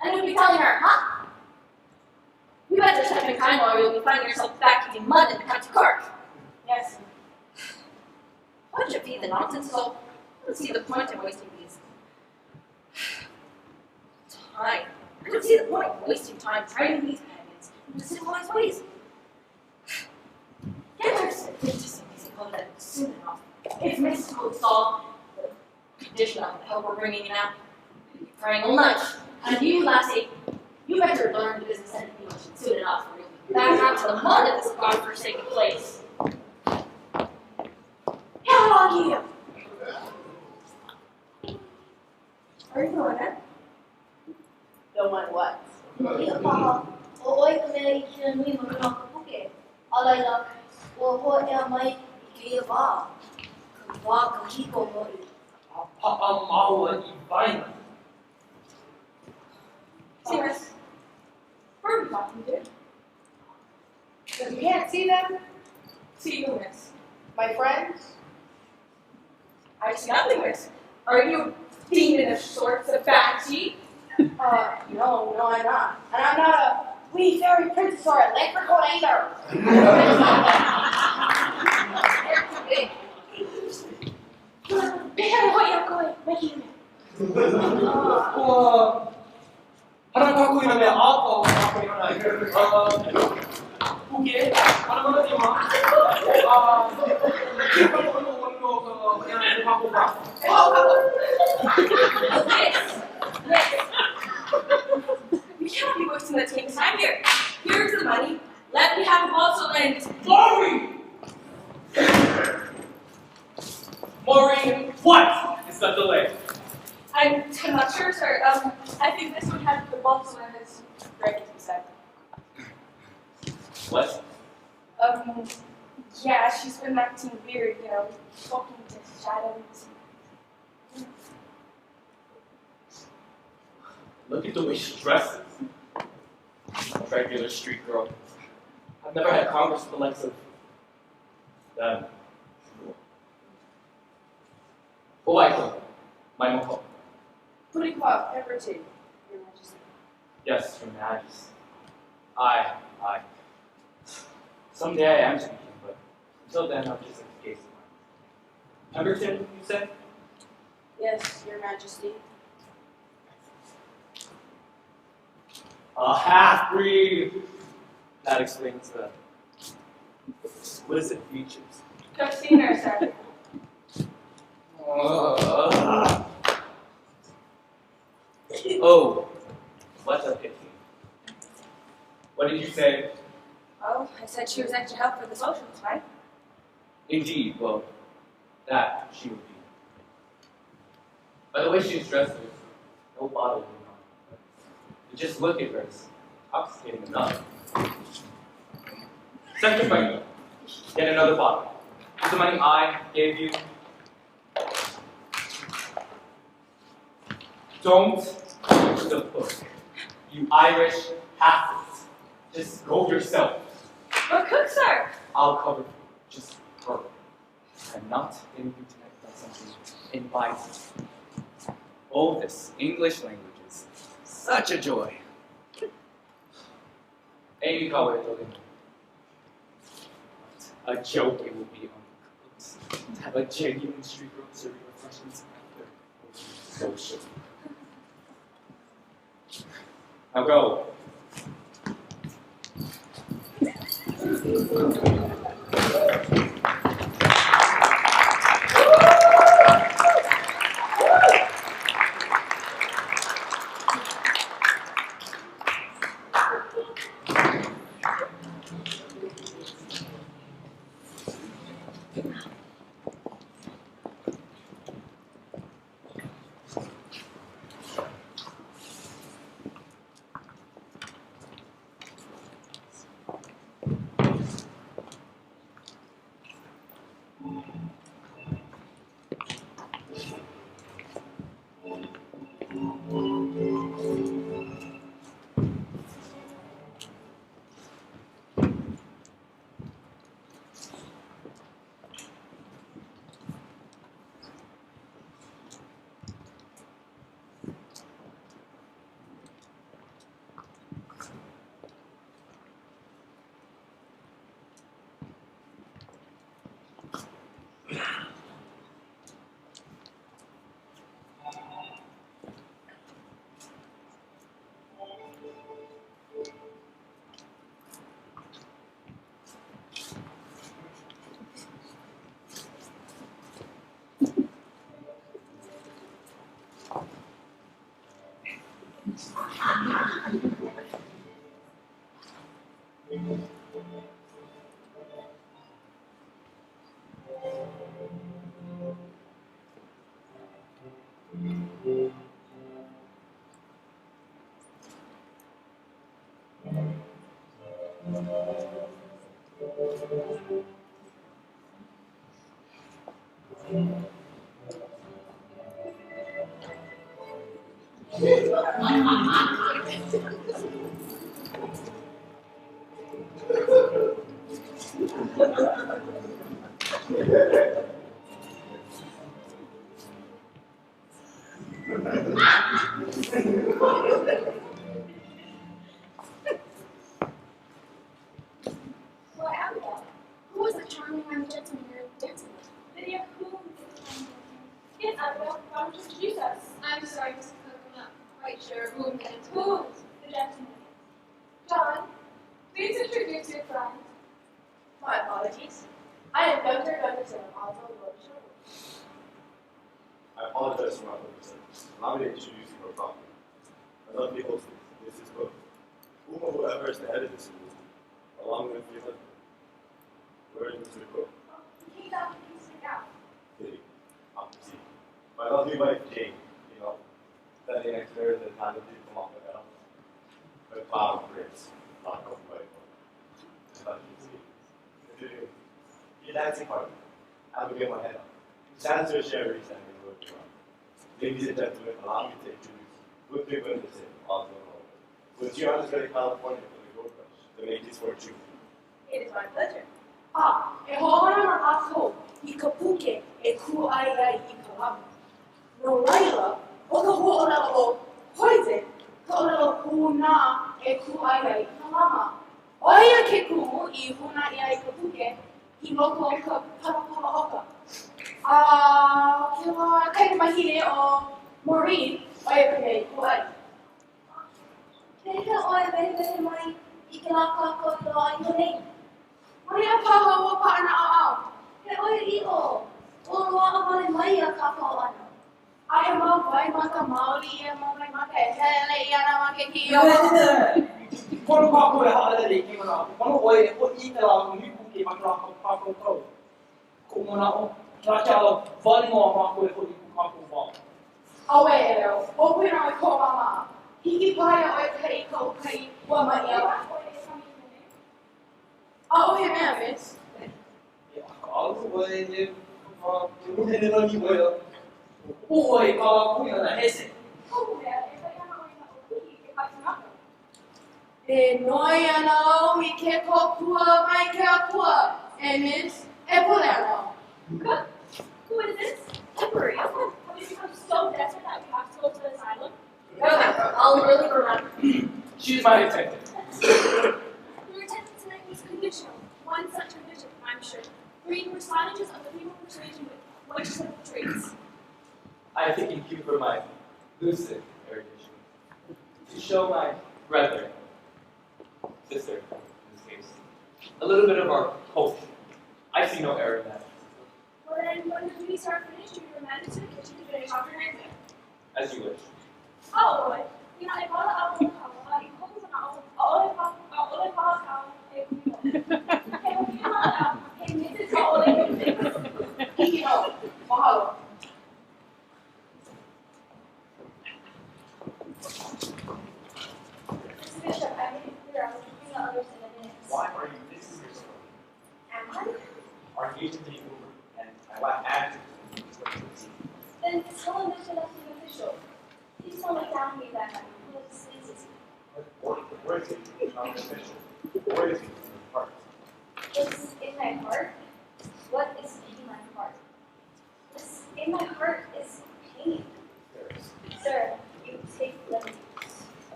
And who'd be telling her, huh? You better step in time or you'll be finding yourself back kicking mud in the county court. Yes. Bunch of heathen nonsense, so I don't see the point in wasting these time. I don't see the point in wasting time training these pagans into civilized ways. Get her into some easy home then soon enough. If Mrs. Gould saw the condition of the help we're bringing in now, we'd be praying all night. And you, lassie, you better learn the business end of English soon enough, or you'll be back out to the mud at this godforsaken place. How long you? Are you the one? The one what? Ia paha, ʻo ʻoe ka mea mea i kila nui ma luna o ka puke, a laila, ua hōʻea mai i kēia wā, ka wā kahiko hoʻi. A paʻa māua i waena. See, miss, who are we talking to? If you can't see them, see you, miss. My friends? I see nothing, miss. Are you a demon of sorts, a banshee? No, no, I'm not. And I'm not a wee fairy princess or a leprechaun either. They're too big. Ua hana kākou i nā mea a pau a kākou i hana ai. Puke, hana mana lima, a kia ka noʻonoʻo ma luna o ka mea o kākou wā. E hoʻokākou. Miss, miss. We cannot be wasting the king's time here. Here's the money. Let me have the bottle and... Maureen! Maureen, what is the delay? I'm not sure, sir. I think this one has the bottle and it's ready to be said. What? Yeah, she's been acting weird, talking to shadows. Look at the way she dresses. A regular street girl. I've never had converse with the likes of them. Oh, I go. My moko. Purikwa Pemberton, Your Majesty. Yes, Your Majesty. I. Someday I am to be king, but until then I'll just like to gaze at mine. Pemberton, you said? Yes, Your Majesty. A half-breed! That explains the exquisite features. Just seen her, sir. Oh, what a pity. What did you say? Oh, I said she was extra help for the socials, right? Indeed, well, that she would be. By the way she is dressed, there's no bottle in her mind. But just look at her, it's intoxicating enough. Sector Franco, get another bottle. With the money I gave you. Don't touch the book, you Irish half-wit. Just go yourself. But cook, sir. I'll cover for you. Just hurry. I'm not getting you tonight without something inviting. Oh, this English language is such a joy. Amy Coway, what a joke it will be on the cooks to have a genuine street girl serving refreshments at their social. Now go. Well, Abigail, who is the charming young gentleman you're dancing with? Lydia, who is the charming gentleman? Yes, Abigail, why don't you introduce us? I'm sorry, Mr. Cook, I'm not quite sure who I'm dancing Who with. is the gentleman? John, please introduce your friend. My apologies. I am Gunther Gunderson of Oslo, Yorkshire. I apologize for my oversight. Allow me to introduce you more properly. My lovely hostess, Mrs. Cook, whom or whoever is the head of this school, along with your husband. Where is Mr. Cook? Oh, he came down to kiss me out. Pity. I'll proceed. My lovely wife, Jane, you know, standing next to her is the talented Kamaka her cloud grace, not of wife. Your dancing partner, Abigail Maheda, who stands to share recently working on. Ladies and gentlemen, allow me to introduce Ludwig Gunderson, Oslo, Norway, who is here on his way to California for the gold rush to make his fortune. It is my pleasure. Ah, e ho'ohana na lākou i ka puke e kū'ai ai i ka lama. No laila, o ka hua'ōlelo o poison, ka ʻōlelo hūnā e kū'ai ai i ka lama. ʻO ia ke kumu i hūnā ʻia ai ka puke i loko o ka palapala oka. A kēlā kaikamahine o Maureen, ʻo ia ka mea i kū'ai. Pehea ʻoe wehewehe mai i kēlā kākau i loaʻa iho nei? Malia paha ua paʻa naʻauao. He ʻoiaʻiʻo, ua loaʻa wale mai ia kākau ʻana. Aia mau waimaka maoli ia mau waimaka e hele ʻia ana ma ke kiʻi o. Pono kākou e haʻalele i kēia manaʻo. Pono ʻoe e hoʻi i kēlā nuʻupuke ma kēlā pākaukau. Koʻu manaʻo, kēlā ke ala wale nō a mākou e hoʻi i ko kākou wā. ʻAuē e Leo, ʻo koe nō e koʻu māmā. Hiki paha iā ʻoe ke haʻi i kaʻu kai ua maʻi ala. ʻAʻohe mea, miss. E ʻakaʻalu ʻoe e ka ke ʻuhane nani ʻo ia. Ua kuʻu ʻoe i kā lākou i nā hese. Kohu mea, e haʻi ana ʻoe na ʻōpihi i ke kākau. E noi ana au i ke kōkua mai ke Akua, e miss, e pule ana au. Cook, who is this? Temporary. Have you become so desperate that we have to go to the asylum? Well, I'll really remember. She's my detective. Your attendance tonight was conditional. One such condition, I'm sure. Reading personages of the female persuasion with which simple traits. I have taken cue from my lucid erudition to show my brother, sister in this case, a little bit of our culture. I see no error in that. Well then, when the duties are finished, you'll be remanded to the kitchen to finish off your hands. As you wish. Oh, boy. You know, I bought a apple I hope na all all all Hey, Mrs. Hiki nō. Mahalo. Mr. Bishop, I made it clear I was leaving the others in a minute. Why are you missing yourself? Am I? Our engagement is over, and I lack answers to these questions. Then tell him that you're left an official. Please don't look down on me that way. It displeases me. What, where is it? Not official. Where is it? In your heart. What's in my heart? What is in my heart? What's in my heart is pain. Paris. Sir, you take liberties.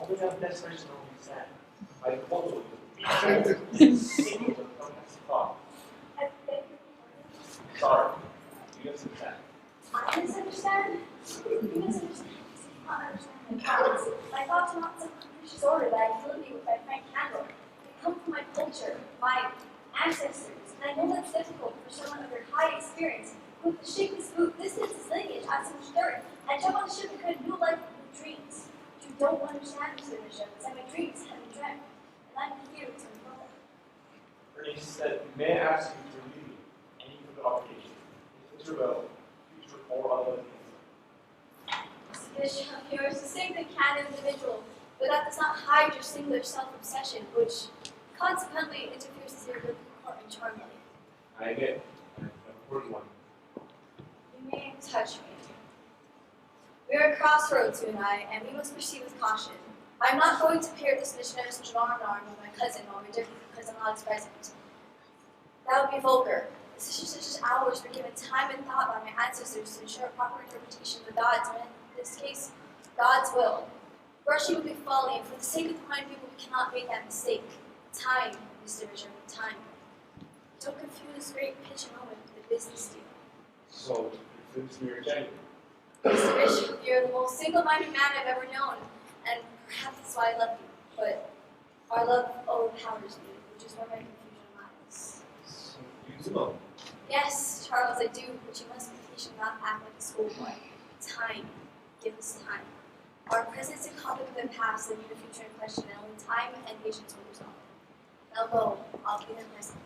Only have desperation only sad. My proposal is single thought. I beg your pardon. Sorry. You misunderstand. I misunderstand? You misunderstand. You do not understand my thoughts. My thoughts are not some capricious order that I delineate with my frank candor. They come from my culture, my ancestors, and I know that's difficult for someone of your high experience who with the shake his boot, distance his lineage, add so much dirt, and jump on the ship and create a new life with new dreams. What you don't understand, Mr. Bishop, is that my dreams have been dreamt, and I'm here to unfold them. Bernice said, may I ask you to relieve me any further obligation, if it's rebel, future or otherwise. Mr. Bishop, you are a succinct and candid individual, but that does not hide your singular self-obsession, which Consequently, it interferes with your good court and charm life. I admit, I've never heard one. You may touch me. We are at crossroads, you and I, and we must proceed with caution. I am not going to appear at this missionary's arm in arm with my cousin while my dear cousin Lott is present. That would be vulgar. Decisions such as ours were given time and thought by my ancestors to ensure a proper interpretation of the gods, and in this case, God's will. Rushing would be folly, and for the sake of the Hawaiian people, we cannot make that mistake. Time, Mr. Bishop, time. Don't confuse great pitch and moment with a business deal. So, your feelings for me are genuine. Mr. Bishop, you're the most single-minded man I've ever known, and perhaps that's why I love you. But our love overpowers me, which is where my confusion lies. So, you do love me. Yes, Charles, I do, but you must be patient and not act like a schoolboy. Time. Give us time. Our present is a conflict with the past, the near future in question, and only time and patience will resolve it. Now go. I'll be there presently.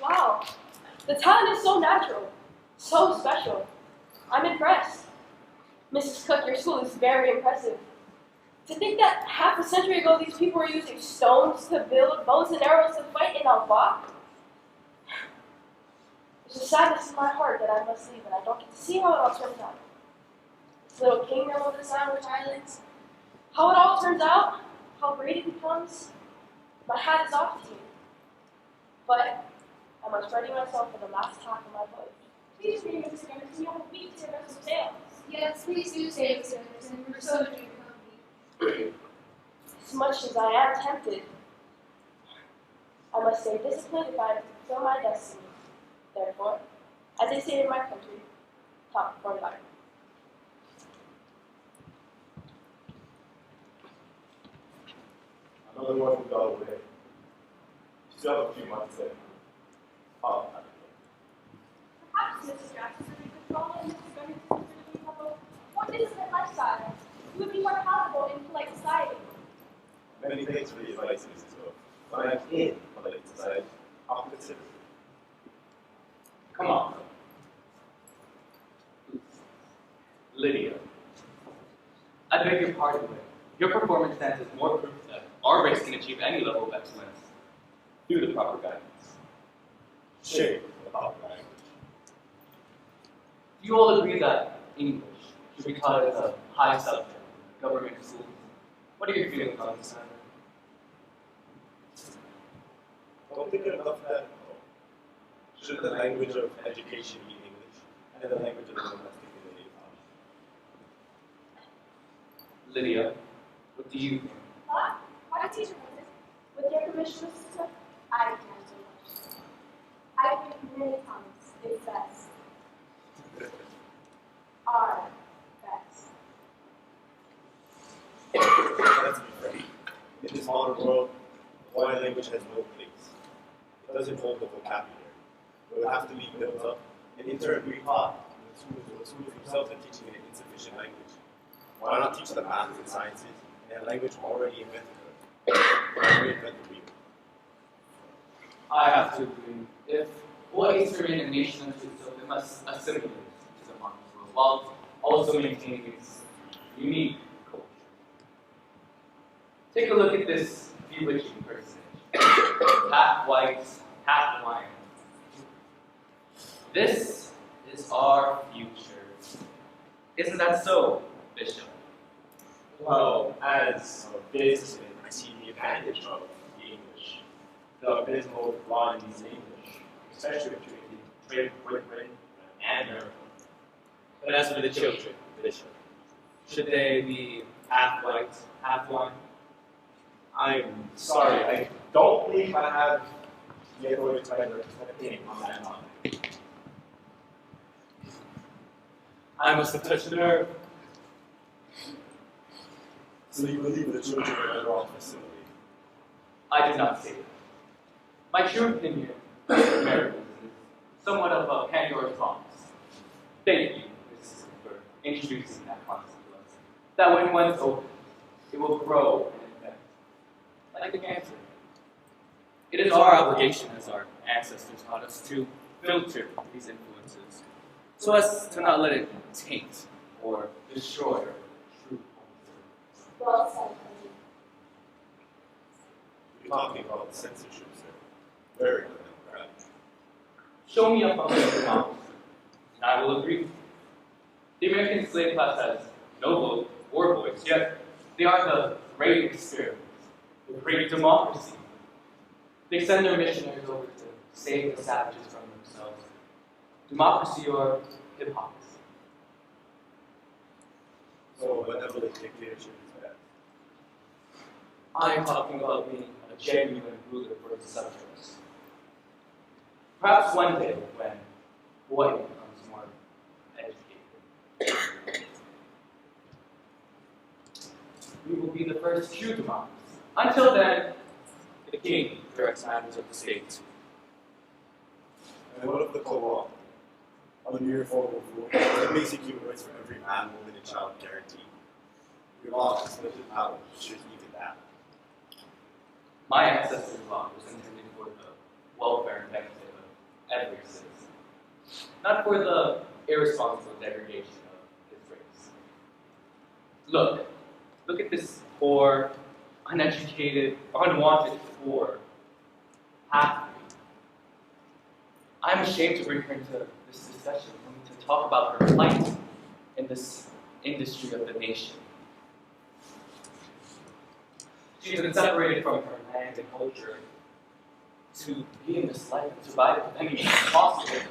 Wow, the talent is so natural, so special. I'm impressed. Mrs. Cook, your school is very impressive. To think that half a century ago these people were using stones to build, bows and arrows to fight in a walk. There's a sadness in my heart that I must leave and I don't get to see how it all turns out. This little kingdom of the Sandwich Islands, how it all turns out, how great it becomes, my hat is off to you. But I must ready myself for the last half of my voyage. Please stay, Mrs. Gunderson. You have a week to rehearse sails. Yes, please do stay, Mr. Gunderson. We're so enjoying your company. As much as I am tempted, I must stay disciplined if I am to fulfill my destiny. Therefore, as they say in my country, top for life. Another one will go away. You still have a few months there. Oh, Perhaps, Mrs. Jackson, you could follow Mr. Gunderson to have a more disciplined lifestyle. You would be more palatable in polite society. Many thanks for the advice, Mrs. Cook. When I'm in polite society, I'll consider it. Come on. Lydia. I beg your pardon, but your performance stands as more proof that our race can achieve any level of excellence through the proper guidance. Shame about language. Do you all agree that English should be taught as a high subject in government schools? What are your feelings on this matter? Don't think enough of that. Should the language of education be English and the language of the domestic be the native tongue? Lydia, what do you think? What? Why teacher Moses? With your permission, Mrs. Cook, I can answer the question. I think many tongues is best. Are best. Let's be frank. In this modern world, the Hawaiian language has no place. It doesn't hold the vocabulary. It would have to be built up and in turn retaught in the schools themselves are teaching an insufficient language. Why not teach the math and sciences in a language already invented? Why reinvent the wheel? I have to agree. If Hawaii is to remain a nation unto itself, it must assimilate to the modern world while also maintaining its unique culture. Take a look at this bewitching personage. Half white, half Hawaiian. This is our future. Isn't that so, Bishop? Well, as a businessman, I see the advantage of the English. The abysmal quantities in English, especially with trade with Great Britain and America. But as for the children, Bishop, should they be half white, half Hawaiian? I'm sorry, I don't believe I have the authority to render an opinion on that topic. I must have touched a nerve. So you believe the children are better off assimilating? I did not say that. My true opinion of Americans is somewhat of a Pandora's box. Thank you, Mrs. for introducing that concept to us. That when one's opened, it will grow and infect, like a cancer. It is our obligation, as our ancestors taught us, to filter these influences, so as to not let it taint or destroy our true culture. Well said, Ali'i. You're talking about censorship, sir. Very undemocratic. Show me a functional democracy, and I will agree. The American slave class has no vote or voice, yet they are the great experiment, the great democracy. They send their missionaries over to save the savages from themselves. Democracy or hypocrisy. So benevolent dictatorship is bad. I am talking about being a genuine ruler for his subjects. Perhaps one day, when Hawaii becomes more educated, we will be the first true democracy. Until then, the king directs matters of the state. And what of the Koran? Under your form of rule, the basic human rights for every man, woman, and child guaranteed. Your law has limited power to even that. My ancestors' law was intended for the welfare and benefit of every citizen, not for the irresponsible degradation of his race. Look at this poor, uneducated, unwanted poor half-breed. I'm ashamed to bring her into this discussion, only to talk about her plight in this industry of the nation. She's been separated from her land and culture to be in this life and survive it with any means possible.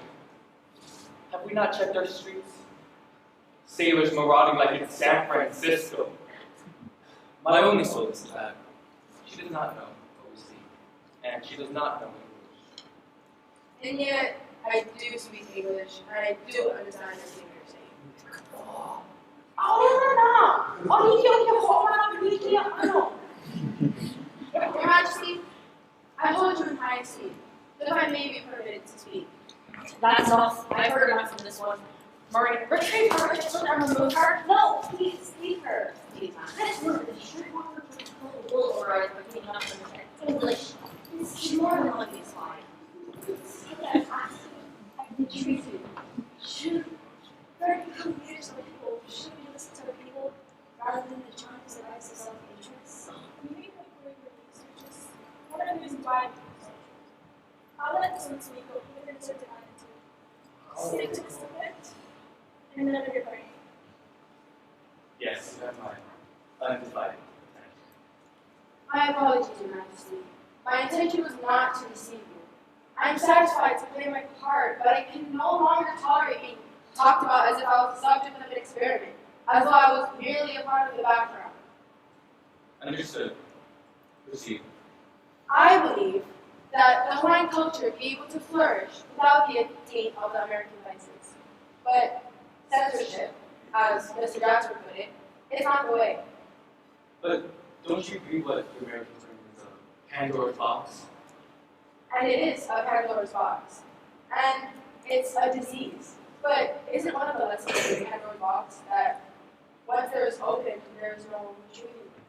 Have we not checked our streets? Sailors marauding like it's San Francisco. My only solace is that she does not know what we see, and she does not know English. And yet, I do speak English, and I do understand everything you're saying. Your Majesty, I hold you in high esteem, if I may be permitted to speak. That's enough. I've heard enough from this one. Maureen, retrieve her and remove her. No, please, leave her. Please, ma'am. This woman should want her to pull the wool over her eyes by putting up with English. She's more than lucky is fine. Should we become leaders of the people? Should we listen to the people rather than the charms that rise of self-interest? We may have great release, which is one of the reasons why I became a soldier. I'll let this one speak, but with a certain attitude. Stick to the subject, and none of your brain. Yes, you have my undivided attention. My apologies, Your Majesty. My intention was not to deceive you. I am satisfied to play my part, but I can no longer tolerate being talked about as if I was the subject of an experiment, as though I was merely a part of the background. Understood. Proceed. I believe that the Hawaiian culture would be able to flourish without the taint of the American vices. But censorship, as Mr. Jasper put it, is not the way. But don't you agree what the Americans bring is a Pandora's box? And it is a Pandora's box. And it's a disease. But isn't one of the lessons of the Pandora's box that once there is opened, there is no retrieving it?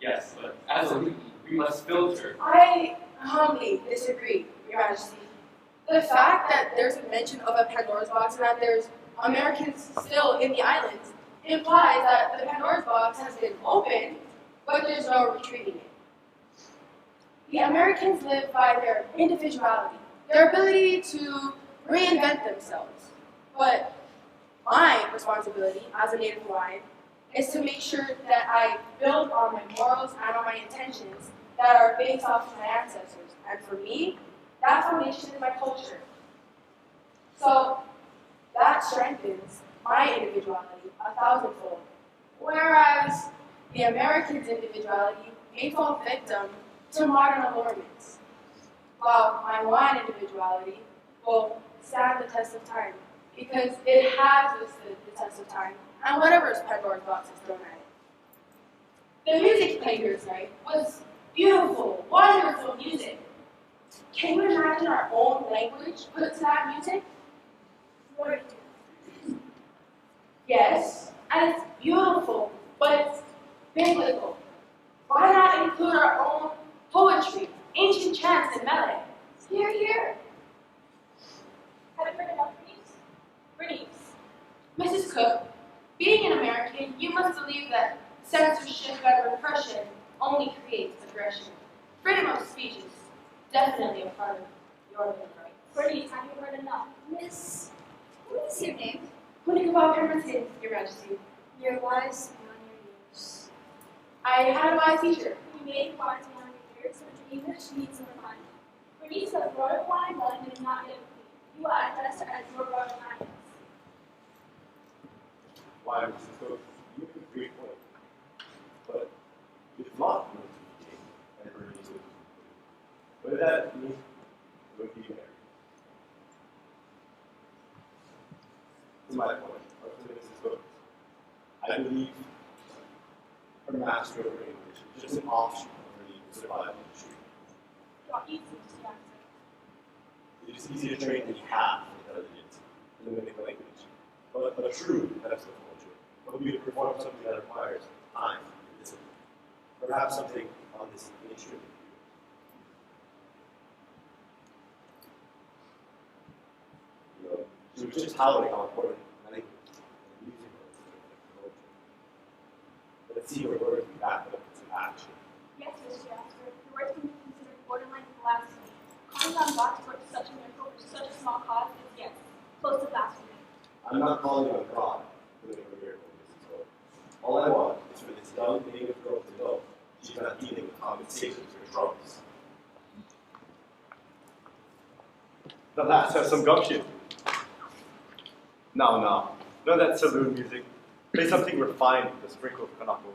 Yes, but as a leader, we must filter. I humbly disagree, Your Majesty. The fact that there's a mention of a Pandora's box and that there's Americans still in the islands implies that the Pandora's box has been opened, but there's no retrieving it. The Americans live by their individuality, their ability to reinvent themselves. But my responsibility as a Native Hawaiian is to make sure that I build on my morals and on my intentions that are based off of my ancestors. And for me, that foundation is my culture. So that strengthens my individuality a thousandfold. Whereas the Americans' individuality may fall victim to modern allurements, while my Hawaiian individuality will stand the test of time. because it has withstood the test of time and whatever Pandora's box is thrown at it. The music played here tonight was beautiful, wonderful music. Can you imagine our own language put to that music? Yes, and it's beautiful, but it's biblical. Why not include our own poetry, ancient chants, and mele? Hear, hear. Have you heard enough, Bernice? Bernice. Mrs. Cook, being an American, you must believe that censorship and repression only creates aggression. Freedom of speech is definitely a part of your human rights. Bernice, have you heard enough? Miss, what is your name? Hunikava Pemberton, Your Majesty. You're wise beyond your years. I had a wise teacher. You may be wise beyond your years, but your English needs some refinement. Bernice, the royal Hawaiian blood is not yet complete. You are addressed as your royal highness. Why, Mrs. Cook, you make a great point. But it's not going to be king, and Bernice would be queen. But that means would be married. To my point, or to Mrs. Cook, I believe her mastery over English is just an offshoot of her need to survive in the street. You are easy, Mr. Jackson. It is easy to train any half intelligence in the mimic language, but a true pedestal culture would be to perform something that requires time and discipline, perhaps something on this instrument. You know, she was just touting how important language and music was to the culture. Let's see her words be backed up with some action. Yes, Mr. Jasper, your words can be considered borderline blasphemy. Calling on God to work such a miracle for such a small cause is, yes, close to blasphemy. I'm not calling on God to make a miracle, Mrs. Hope. All I want is for this young native girl to know she's not dealing with common sailors or drunks. The lass has some gumption. Now, now, none of that saloon music. Play something refined with a sprinkle of Kanako.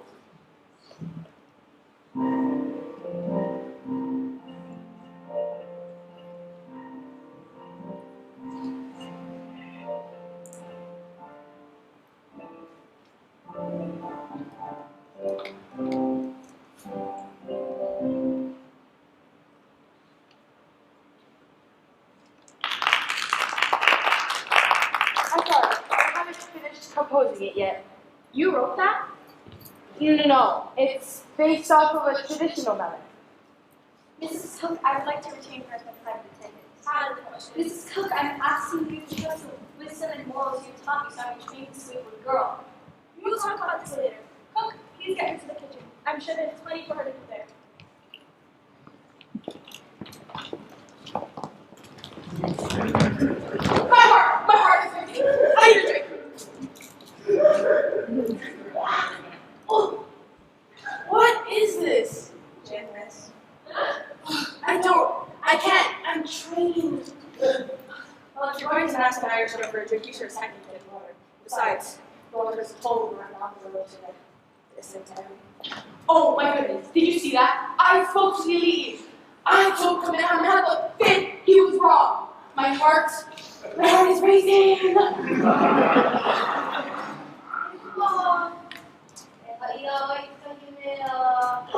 I'm sorry, I haven't finished composing it yet. You wrote that? No, no, no. It's based off of a traditional melody. Mrs. Cook, I would like to retain her as my private attendant. Out of the question. Mrs. Cook, I'm asking you to trust the wisdom and morals you taught me so I may train this wayward girl. We will talk about this later. Cook, please get her to the kitchen. I'm sure there's plenty for her to do there. My heart is racing. I need a drink. Oh, what is this? Janice. I can't. I'm trained. Well, if you're going to ask an Irish for a drink, you should have second get water. Besides, the water's cold when I'm on the road to the distant town. Oh my goodness, did you see that? I spoke to the elite. I told Kamehameha the fifth he was wrong. My heart is racing.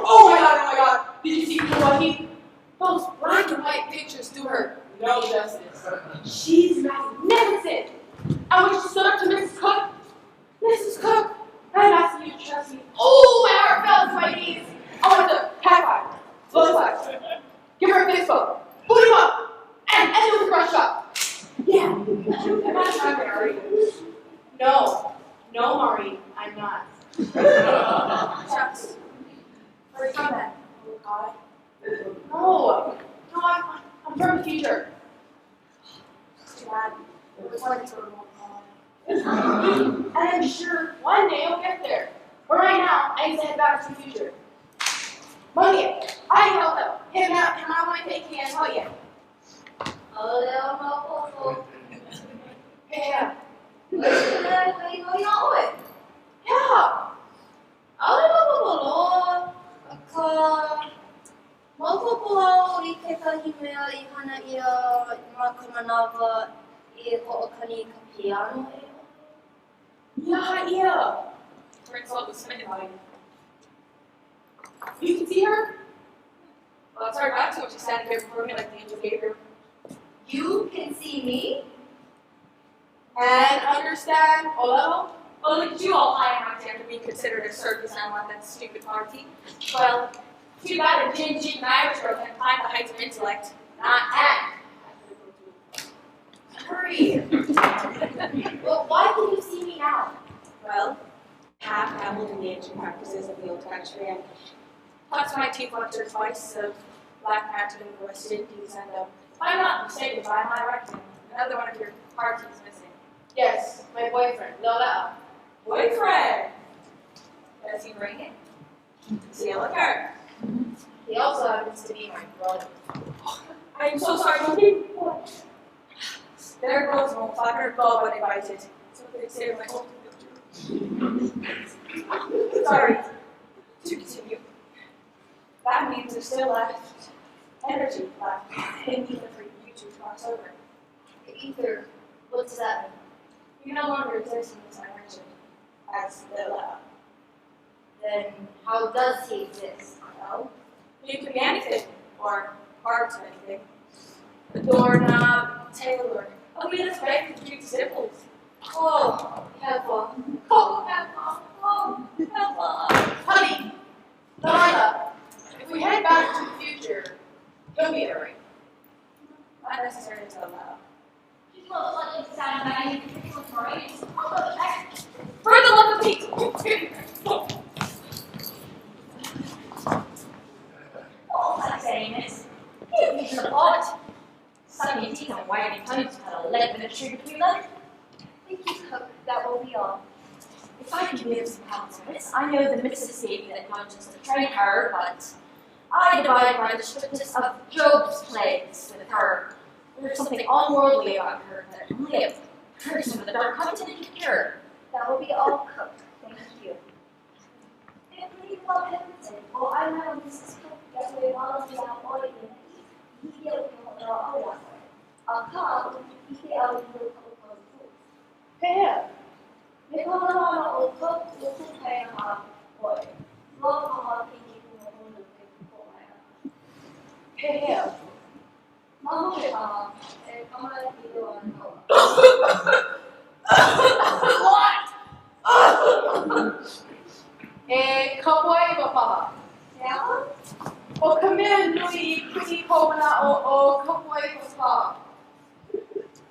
Oh my god, did you see Milwaukee? Those black and white pictures do her no justice. She's magnificent. And when she stood up to Mrs. Cook, Mrs. Cook, I'm asking you to trust me. Oh, my heart fell to my knees. I wanted to high five, low five, give her a fist bump, boot him up, and end it with a brush shot. Yeah. Am I talking, are you? No, no, Maureen, I'm not. Shucks. Where are you from then? Oh God. No, no, I'm from the future. It's too bad. It was like a total And I'm sure one day I'll get there. But right now, I need to head back to the future. Money, I help them. Him out, him out, my take hand, oh yeah. Yeah. Yeah. piano e ʻoe? I aha ia? Her insult was smitten by you. You can see her? Well, it's hard not to when she's standing there before me like the angel Gabriel. You can see me? And understand ʻōlelo? Oh, look at you all high and mighty after being considered a circus animal at that stupid party. Well, too bad a gin Irish girl can't climb the heights of intellect. Not at. Hurry. Well, why can you see me now? Well, half dabbled in the ancient practices of the old country and taught my teeth once or twice of black magic in the West Indies, and if I'm not mistaken, by my reckoning, another one of your parties missing. Yes, my boyfriend, Lola. Boyfriend! Does he bring it? Does he look her? He also happens to be my brother. I am so sorry, Monkey. There goes my father go uninvited. So they say my whole Sorry. To continue. That means there's still left energy left in ether for you to cross over. The ether, what does that mean? You no longer exist in this dimension as the love. Then how does he exist? Well, you can be anything, or part of anything. A doorknob, tailor, a wheel of bank with cute simples. Oh, Heaven. Oh, Heaven. Oh, Heaven. Honey, Delilah, if we head back to the future, he'll be there, right? Not necessarily to allow. For the love of Pete! All I'm saying is, you need the pot. Sucking teeth and wagging tongues cut a lead ministry between them. Thank you, Cook. That will be all. If I can be of some help to this, I know the Mississippi that conscience to train her, but I divide by the strictest of Job's plagues with her. There's something unworldly about her that only a person with a dark continent can cure. That will be all, Cook. Thank you. O ai o Mrs. Cook ia ue wala ia oi i i hiki au ke hoʻonoa au iā ʻoe. Akā, ua ʻike au i kou kaʻu pū. Pehea? Me ka manawa ana o Cook ua kūkaina ʻoe. Loa paha keiki kumuhonu ke kuko mai ana. Pehea? Ma hope paha, e kamaʻilio ana kaua. What? E kapuaʻiwa paha. Ke aha? ʻO ka mea nui i kuʻi kou manaʻo o kapuaʻiwa paha.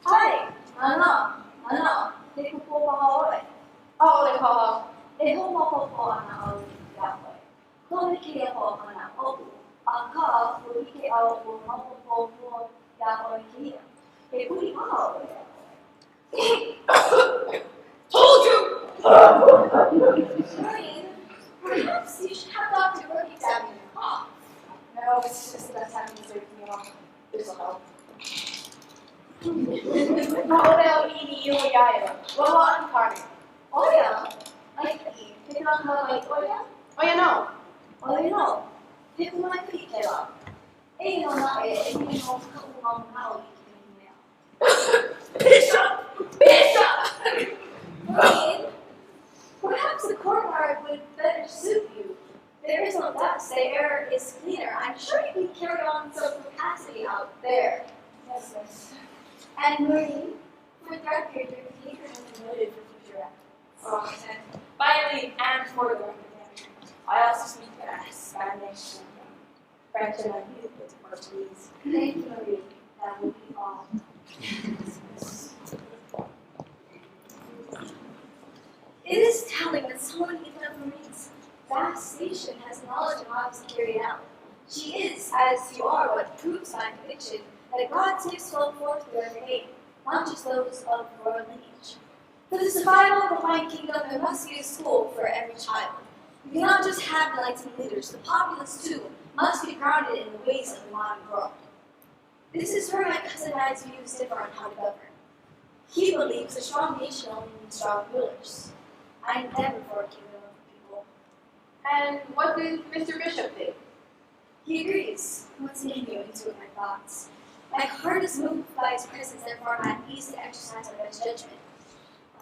ʻAe, nānā, nānā, he kuko paha ʻoe. ʻAʻole paha. E hoʻomaopopo ana au iā ʻoe. Kohe kēia hoʻohana oʻu, akā ua ʻike au ua maopopo mua iā ʻoe kēia. He kuhi paha ʻoe iā ʻoe. Told you! Maureen, perhaps you should have Dr. Burke examine your cough. No, it's just the best time to serve me off. This will help. ʻAʻole au i ʻimi iho iā ia. Ua loaʻa ke kāne. ʻO ia, maikaʻi, he kanaka Hawaiʻi ʻo ia? ʻO ia nō. ʻO ia nō. He pōmaikaʻi kēlā. Eia nō naʻe, e hiki nō kaʻu mau manaʻo i kekahi mea. Bishop! Bishop! Maureen, perhaps the courtyard would better suit you. There is no dust, the air is cleaner. I'm sure you can carry on some capacity out there. Yes, yes. And Maureen, for the record, your behavior has been noted for future reference. Oh, and finally, and for the record, I also speak Spanish, and French, and a little bit of Portuguese. Thank you, Maureen. That will be all. It is telling that someone even of Maureen's vast station has knowledge of how to carry it out. She is, as you are, what proves my conviction that God's gifts flow forth through every name, not just those of royal lineage. For the survival of the Hawaiian kingdom, there must be a school for every child. We cannot just have enlightened leaders. The populace, too, must be grounded in the ways of the modern world. This is where my cousin and I's views differ on how to govern. He believes a strong nation only needs strong rulers. I endeavor for a kingdom of the people. And what did Mr. Bishop think? He agrees. Once again, you intuit my thoughts. My heart is moved by his presence, therefore I'm at ease to exercise my best judgment.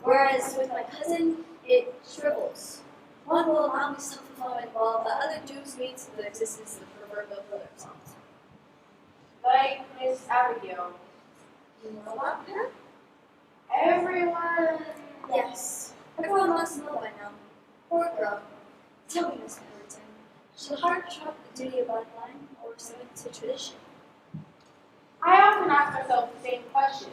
Whereas with my cousin, it shrivels. One will allow me self-fulfillment while the other dooms me to the existence of the proverbial pillar of salt. Like Miss Abigail. You know about her? Everyone. Yes. Everyone must know by now. Poor girl. Tell me, Miss Pemberton, should the heart trump the duty of bloodline or submit to tradition? I often ask myself the same question.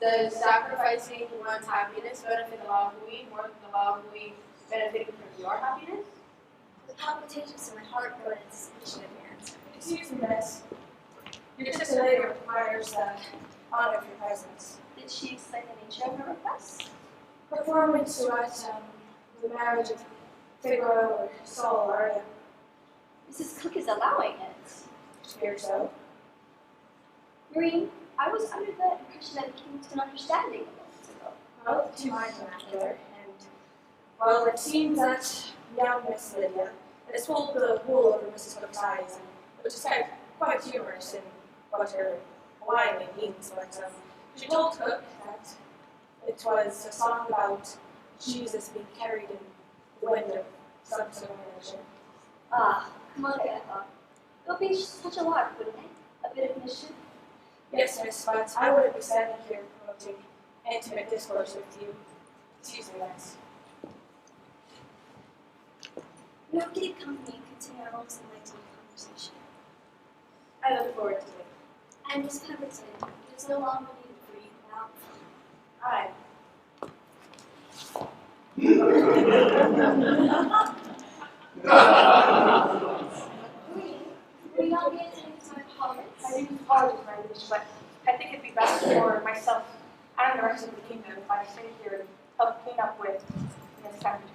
Does sacrificing one's happiness benefit the Lahui more than the Lahui benefiting from your happiness? The palpitations in my heart grow in anticipation of your answer. Excuse me, miss. Your sister Lydia requires the honor of your presence. Did she explain the nature of her request? Performance to us, the marriage of Figaro or Saul aria. Mrs. Cook is allowing it. Fear so. Maureen, I was under the impression that we came to an understanding a moment ago. Well, to my vernacular, and well, it seems that young Miss Lydia has pulled the wool over Mrs. Cook's eyes, and which is kind of quite humorous in what her Hawaiian means, but she told Cook that it was a song about Jesus being carried in the wind of some sort of religion. Ah, come on, I thought. It would be such a lark, wouldn't it? A bit of mischief. Yes, miss, but I wouldn't be standing here promoting intimate discourse with you. Excuse me, miss. We will keep company and continue our most enlightening conversation. I look forward to it. And Miss Pemberton, it is no longer needed for you now. Aye. Maureen, will you not be attending to my parents? I do apologize for my wish, but I think it'd be best for myself and the rest of the kingdom if I stay here and help clean up with Miss Pemberton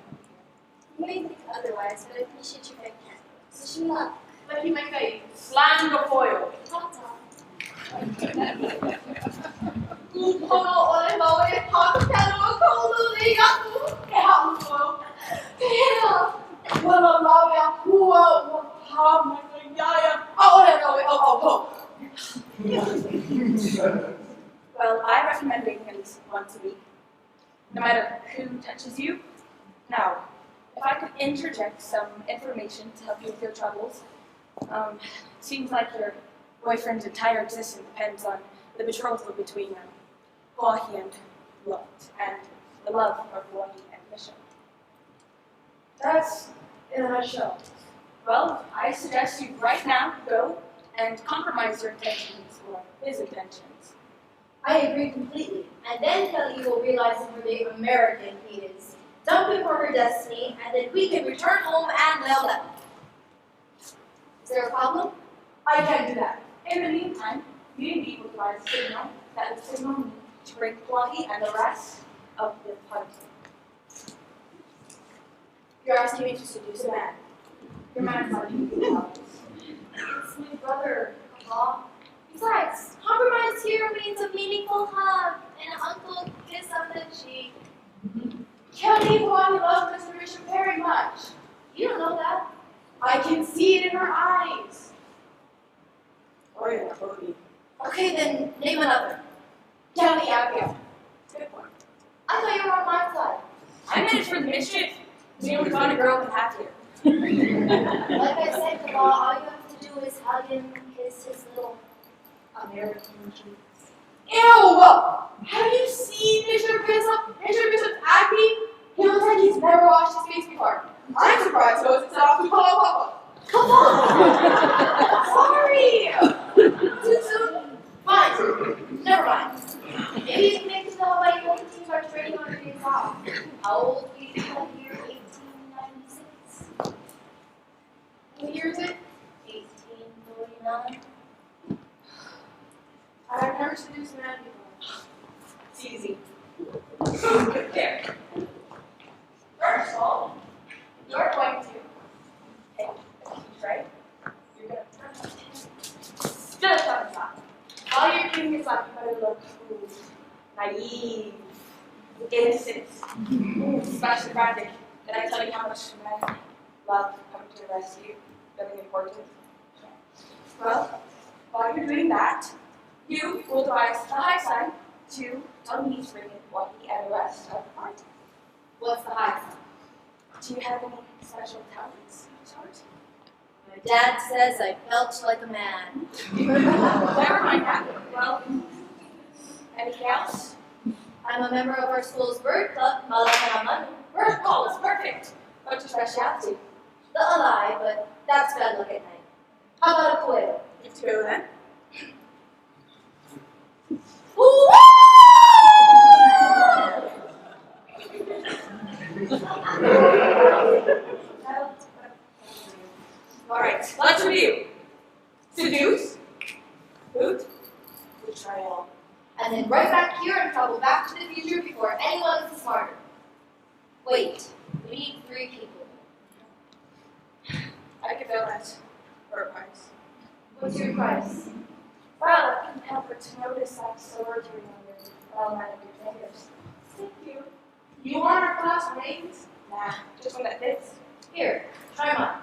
here. You may think otherwise, but I appreciate your great candor. Wish me luck. Lucky Makai, slam the foil. Ta-ta. Upono ole maui pakapelo kolu liaku ke ha'u Wala lawe a kua ua pā mai ka iaia. A'ole lawe au au ho. Well, I recommend bathing at least once a week, no matter who touches you. Now, if I could interject some information to help you with your troubles, seems like your boyfriend's entire existence depends on the betrothal between Pauahi and Lot, and the love of Pauahi and Bishop. That's in a nutshell. Well, I suggest you right now go and compromise your intentions, or his intentions. I agree completely. And then Kelly will realize for the American he is. Dump him for her destiny, and then we can return home and nail them. Is there a problem? I can't do that. In the meantime, you and me will devise a signal that will signal me to bring Pauahi and the rest of the party. You're asking me to seduce a man. Your man is not even. It's my brother, Papa. Besides, compromise here means a meaningful hug and an uncle kiss on the cheek. Kelly Pauahi loves Mr. Bishop very much. You don't know that. I can see it in her eyes. Or in Cody. Okay, then name another. Kelly Abigail. Good one. I thought you were on my side. I'm in it for the mischief. The only fun a girl can have here. Like I said, Cabal, all you have to do is hug him and kiss his little American cheeks. Ew! Have you seen Bishop Bishop? Bishop Bishop's acting? He looks like he's never washed his face before. I'm surprised he wasn't set off to call Papa. Come on! Sorry! Too soon? Fine. Never mind. Maybe you can make the Hawaii teams are training on your days off. How old were you in the year 1896? What year is it? 1849. I've never seduced a man before. It's easy. Here. First of all, you're going to take a tea tray. You're going to spill it on the top. While you're cleaning this up, you better look ooh, naive, innocent, ooh, especially frantic. Did I tell you how much men love coming to the rescue, feeling important? Well, while you're doing that, you will devise the high sign 2, tell me to bring in Wahi and the rest of the party. What's the high sum? Do you have any special talents of sort? My dad says I belch like a man. Never mind that. Well, anything else? I'm a member of our school's bird club, Malacanang. Bird call is perfect. What's your specialty? The alai, but that's bad luck at night. How about a pueo? Good to go then. All right, let's review. Seduce, boot, betrayal. And then right back here and travel back to the future before anyone is smarter. Wait, we need 3 people. I could fill that for a price. What's your price? Well, I couldn't help but to notice that sorority ring on your well manicured fingers. Thank you. You want our class rings? Nah, just one that fits. Here, try mine.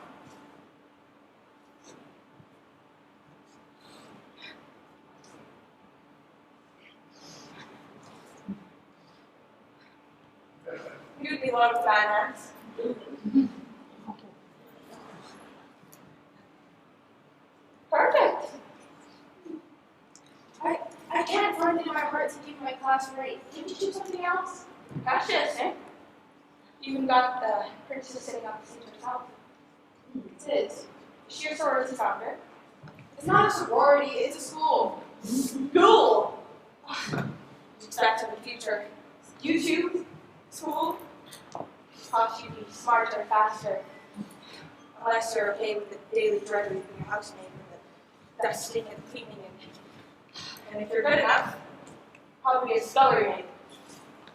You'd be a lot of badass. Perfect. I can't find it in my heart to give my class rate. Can't you do something else? Gotcha, eh? Even got the princess sitting on the seat herself. It is. Is she your sorority founder? It's not a sorority, it's a school. School! You expect in the future. You too? School? Thought you'd be smarter, faster. Unless you're okay with the daily drudgery of being a housemaid and the dusting and cleaning and if you're good enough, probably a scullery maid,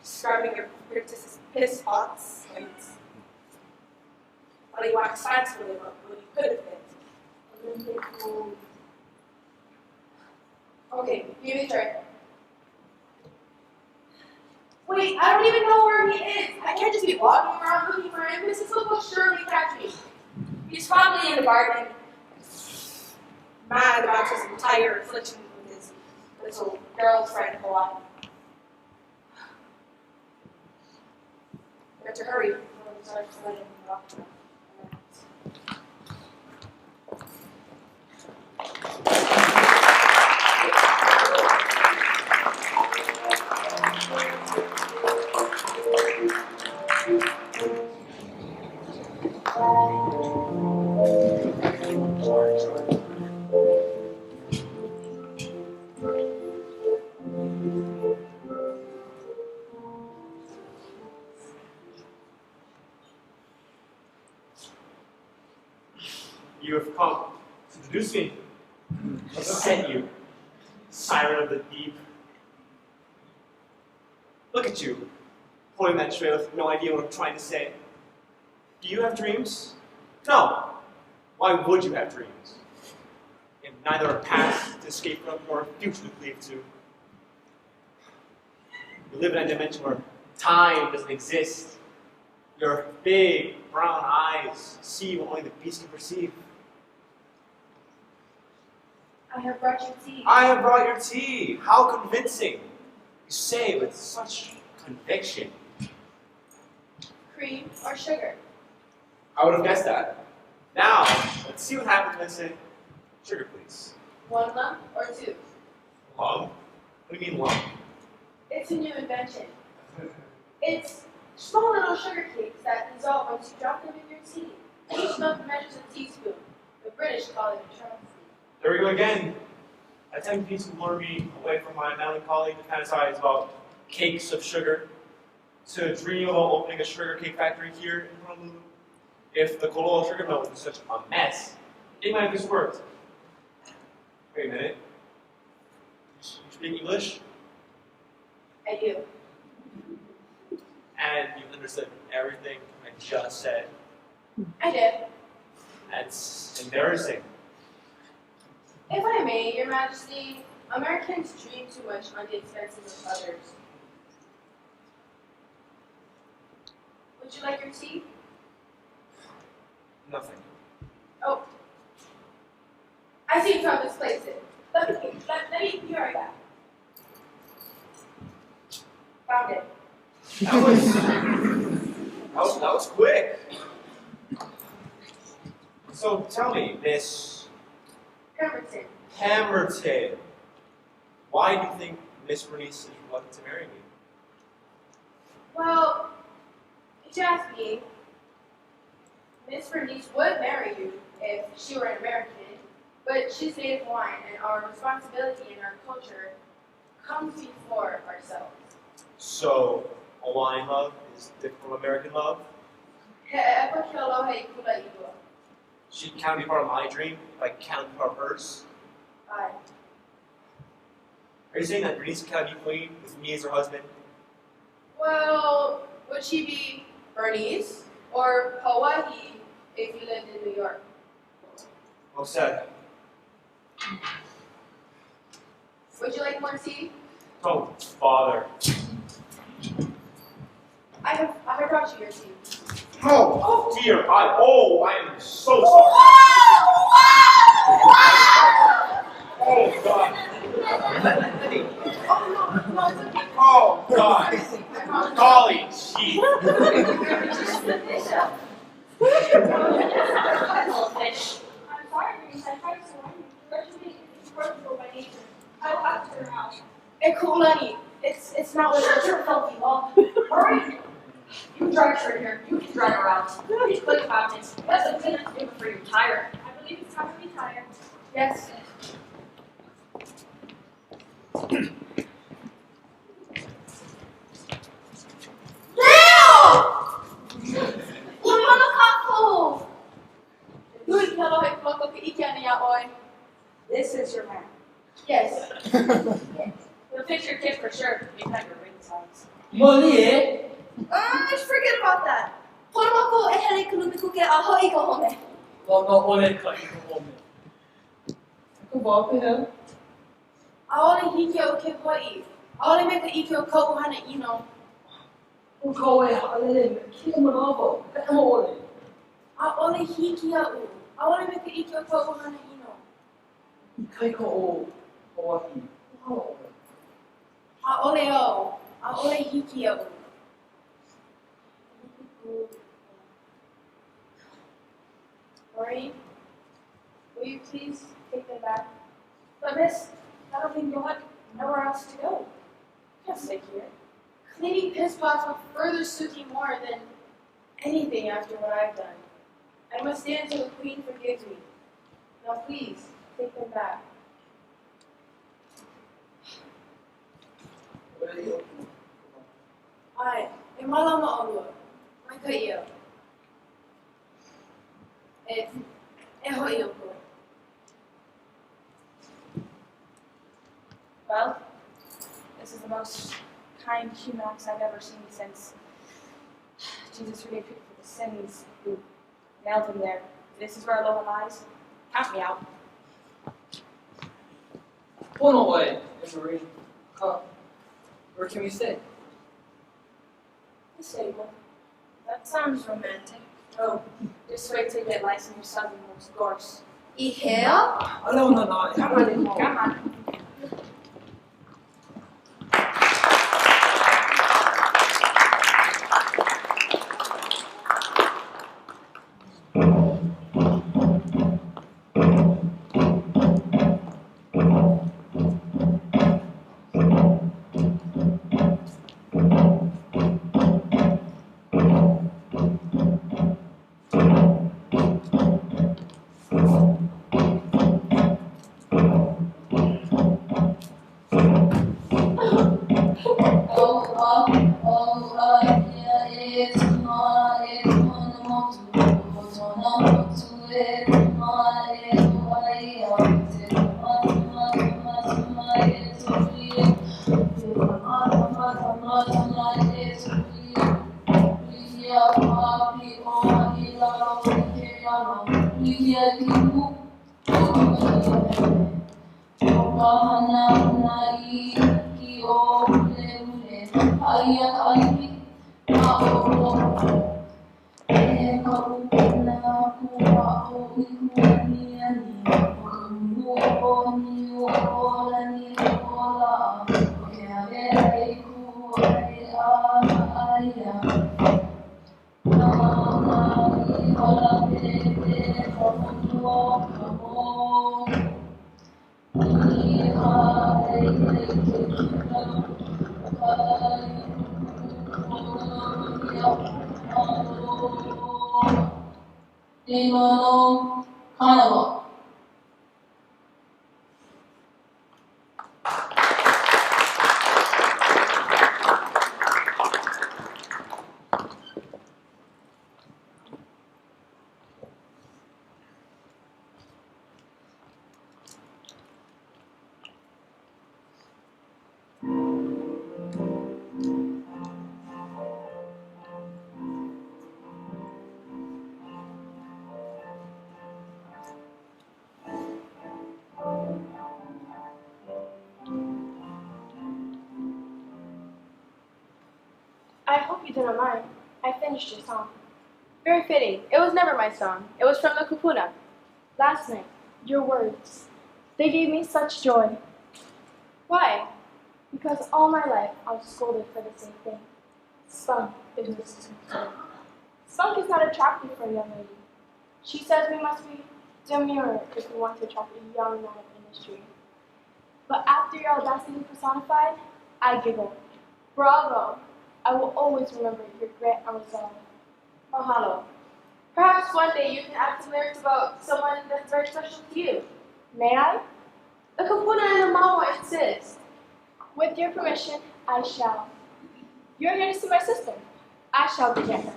scrubbing your princess's piss pots and while you wax fancifully about what you could have been. Olympic gold. Okay, give me the tray. Wait, I don't even know where he is. I can't just be walking around looking for him. Mrs. Hook will surely catch me. He's probably in the garden, mad about his entire affliction with his little girlfriend, Hawaii. Better hurry before he starts letting him rock. You have come to seduce me. I sent you, siren of the deep. Look at you, holding that tray with no idea what I'm trying to say. Do you have dreams? No. Why would you have dreams? You have neither a past to escape from nor a future to cleave to. You live in a dimension where time doesn't exist. Your big brown eyes see what only the beast can perceive. I have brought your tea. I have brought your tea. How convincing. You say with such conviction. Cream or sugar? I would have guessed that. Now, let's see what happens when I say, sugar, please. One lump or two? Lump? What do you mean lump? It's a new invention. It's small little sugar cakes that dissolve once you drop them in your tea. Each lump measures a teaspoon. The British call it a travesty. There we go again. Attempting to lure me away from my melancholy to fantasize about cakes of sugar, to dream about opening a sugar cake factory here in Honolulu. If the Koloa sugar mill was such a mess, it might have just worked. Wait a minute. You speak English? I do. And you understood everything I just said. I did. That's embarrassing. If I may, Your Majesty, Americans dream too much on the expenses of others. Would you like your tea? Nothing. Oh. I seem to have misplaced it. Let me be right back. Found it. That was, that was quick. So tell me, Miss Pemberton. Pemberton, why do you think Miss Bernice is reluctant to marry me? Well, if you ask me, Miss Bernice would marry you if she were an American, but she's Native Hawaiian, and our responsibility and our culture comes before ourselves. So, Hawaiian love is different from American love? He epa ke aloha i kula ilua. She can't be part of my dream if I can't be part of hers? Aye. Are you saying that Bernice can't be queen with me as her husband? Well, would she be Bernice or Hawaii if you lived in New York? Well said. Would you like more tea? Don't bother. I have brought you your tea. Oh, dear, I am so sorry. Oh, God. Oh, no, it's okay. Oh, God. Golly, gee. Fish. I'm sorry, Bernice. I tried to warn you. Gertrude is incorrigible by nature. I will have to turn her out. Ekulani, it's not what Shut your filthy mouth. Hurry. You drag her in here. You can drag her out. You click about it. That's a good enough paper for you retire. I believe it's time to retire. Yes. Leo! Ua Nui ke aloha I kuloko ke ike ana ia ʻoe. This is your man. Yes. You'll fit your kid for sure. Maybe not your ring size. Malie! Just forget about that. Pono mākou e hele i ka lumi kuke a ho'i ka home. Lana ʻole ka i ka home. Ka wā pehea? ʻAʻole hiki iaʻu ke hoʻi. ʻAʻole me ka ʻike o kaʻu hana ʻino. ʻO kau e haʻalele me kēia manawa, ka ʻemo ʻole. ʻAʻole hiki iaʻu. ʻAʻole me ka ʻike o kaʻu hana ʻino. Ikaika o Hawaii, hala ʻoe. ʻAʻole au. ʻAʻole hiki iaʻu. Maureen, will you please take them back? But miss, I don't think you'll have nowhere else to go. You can't stay here. Cleaning piss pots will further Suki more than anything after what I've done. I must stay until the queen forgives me. Now please, take them back. Ai, e malama ʻolua. Mai ka ia. E ho'i ʻoukou. Well, this is the most kind human acts I've ever seen since Jesus forgave people for the sins who nailed him there. This is where aloha lies. Count me out. Pono ʻoe, e Marie. Ka, where can we stay? The stable. That sounds romantic. Oh, just wait till you get lice in your southernmost gorse. I hea? ʻAʻole ona nā e Come on, come on. Thank you. Carnival. I hope you didn't mind. I finished your song. Very fitting. It was never my song. It was from the Kupuna. Last night, your words, they gave me such joy. Why? Because all my life I was scolded for the same thing. Spunk is Mrs. Concern. Spunk is not attractive for a young lady. She says we must be demure if we want to attract a young man of industry. But after your audacity personified, I giggle. Bravo! I will always remember your grit and resolve. Mahalo. Perhaps one day you can add some lyrics about someone that's very special to you. May I? The Kupuna and the Mama insist. With your permission, I shall. You're here to see my sister. I shall go get her.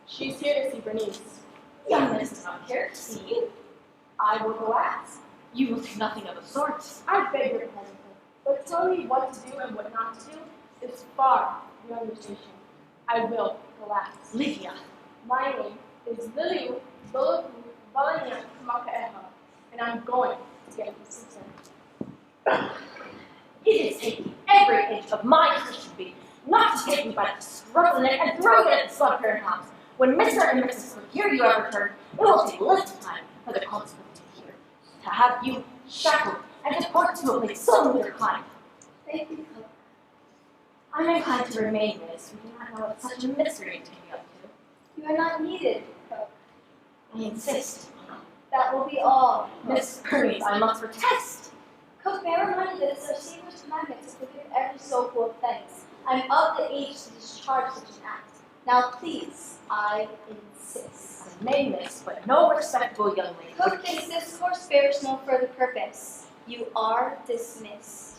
She's here to see Bernice. Young miss does not care to see you. I will go ask. You will do nothing of the sort. I beg your pardon, but telling me what to do and what not to do is far beyond your station. I will go ask. Lydia. My name is Liliu Loloku Valania Kamakaeha, and I'm going to get my sister. It is taking every inch of my Christian being not to take me by the scruff of the neck and throw me at the slaughter house. When Mr. and Mrs. Cook hear you have returned, it will take little time for the consequence to hear. To have you shackled and deported to a place so with your kind. Thank you, Cook. I'm inclined to remain, miss. We do not know what such a mystery to be up to. You are not needed, Cook. I insist. That will be all. Cook. Miss Bernice, I must protest. Cook, may I remind you that it's our Savior's commandment to forgive every soul who offends. I'm of the age to discharge such an act. Now, please, I insist. I may, miss, but no respectable young lady would Cook, this discourse bears no further purpose. You are dismissed.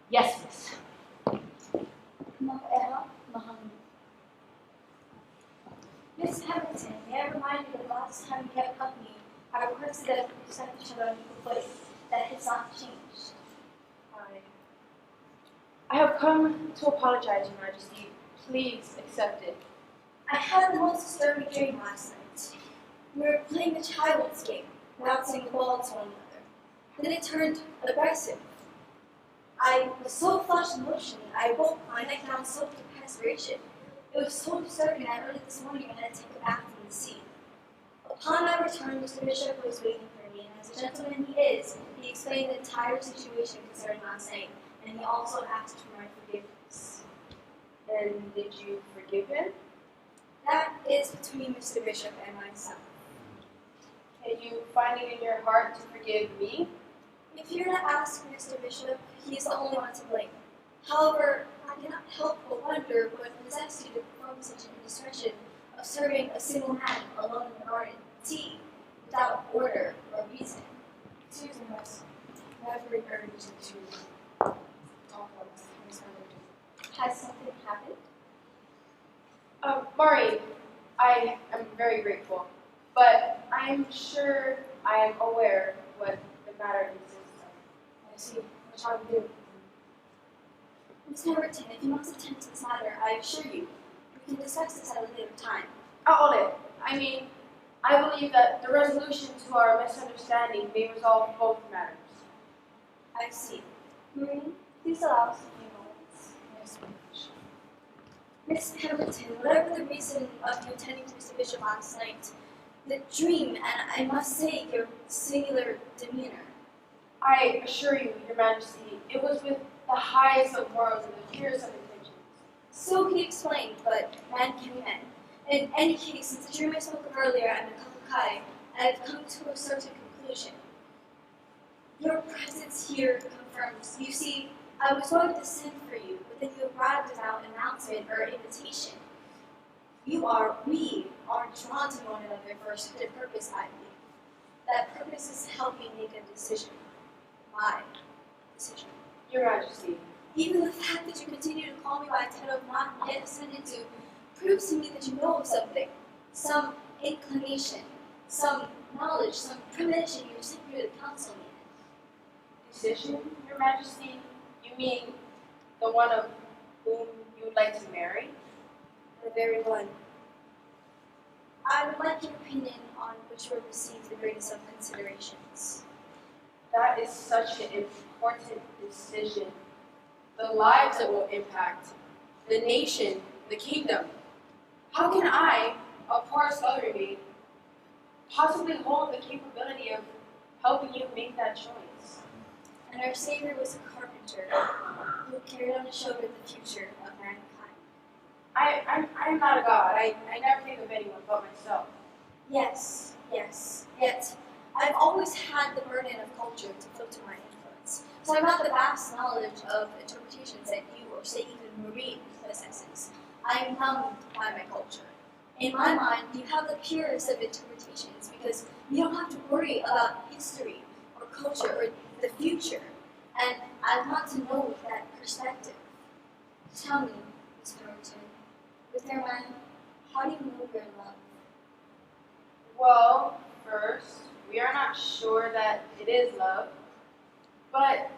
Yes, miss. Kamakaeha, mahalo. Miss Pemberton, may I remind you that the last time we kept company, I requested that we respect each other on equal footing. That has not changed. I have come to apologize, Your Majesty. Please accept it. I had the most disturbing dream last night. We were playing a child's game, bouncing the ball to one another. Then it turned aggressive. I was so flushed emotionally, I woke my nightgown soaked with perspiration. It was so disturbing that early this morning I had to take a bath in the sea. Upon my return, Mr. Bishop was waiting for me, and as a gentleman he is, he explained the entire situation concerning last night, and he also asked for my forgiveness. And did you forgive him? That is between Mr. Bishop and myself. Can you find it in your heart to forgive me? If you're to ask Mr. Bishop, he is the only one to blame. However, I cannot help but wonder what possessed you to perform such an indiscretion of serving a single man alone in the garden, tea, without order or reason. Excuse me, miss. I have great urgency to talk about Miss Pemberton. Has something happened? Maureen, I am very grateful, but I am sure I am aware what the matter consists of. I see. What shall we do? Miss Pemberton, if you must attend to this matter, I assure you, we can discuss this at a later time. Aole, I mean, I believe that the resolution to our misunderstanding may resolve both matters. I see. Maureen, please allow us a few moments. Yes, miss. Miss Pemberton, whatever the reason of you attending to Mr. Bishop last night, the dream, and I must say, your singular demeanor. I assure you, Your Majesty, it was with the highest of morals and the purest of intentions. So he explained, but man can be men. In any case, since the dream I spoke of earlier at the Kapakai, I have come to a certain conclusion. Your presence here confirms. You see, I was going to send for you, but then you arrived without announcement or invitation. We are drawn to one another for a certain purpose, I believe. That purpose is to help me make a decision. My decision. Your Majesty. Even the fact that you continue to call me by a title I've not yet ascended to proves to me that you know of something. Some inclination, some knowledge, some premonition you were sent here to counsel me in. Decision, Your Majesty? You mean the one of whom you would like to marry? The very one. I would like your opinion on which will receive the greatest of considerations. That is such an important decision. The lives it will impact, the nation, the kingdom. How can I, a poor scullery maid, possibly hold the capability of helping you make that choice? And our Savior was a carpenter who carried on his shoulder the future of mankind. I'm not a god. I never think of anyone but myself. Yes, yes. Yet, I've always had the burden of culture to filter my influence. So I'm not the vast knowledge of interpretations that you or say even Maureen possesses. I am numbed by my culture. In my mind, you have the purest of interpretations because you don't have to worry about history or culture or the future. And I want to know that perspective. Tell me, Miss Pemberton, with your man, how do you know you're in love? Well, first, we are not sure that it is love, but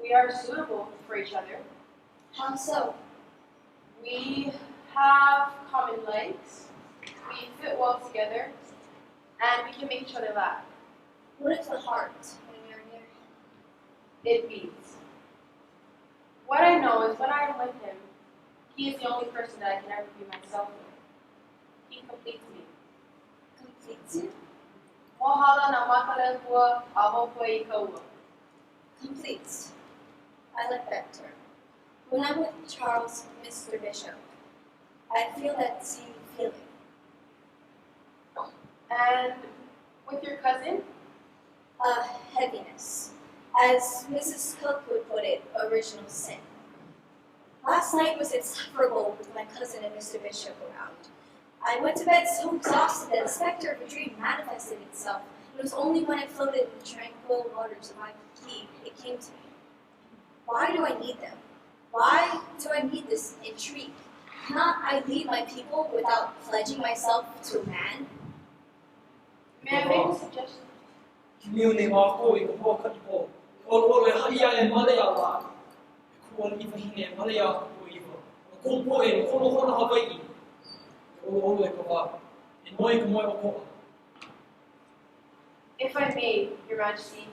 we are suitable for each other. How so? We have common likes, we fit well together, and we can make each other laugh. What is the heart when you're near him? It beats. What I know is when I am with him, he is the only person that I can ever be myself with. He completes me. Completes you? Mohala na makalehua ahopoe I kaua. Completes. I like that term. When I'm with Charles, Mr. Bishop, I feel that same feeling. And with your cousin? A heaviness. As Mrs. Cook would put it, original sin. Last night was insufferable with my cousin and Mr. Bishop around. I went to bed so exhausted that the specter of a dream manifested itself. It was only when I floated in the tranquil waters of Waikiki it came to me. Why do I need them? Why do I need this intrigue? Cannot I lead my people without pledging myself to a man? May I make a suggestion? If I may, Your Majesty,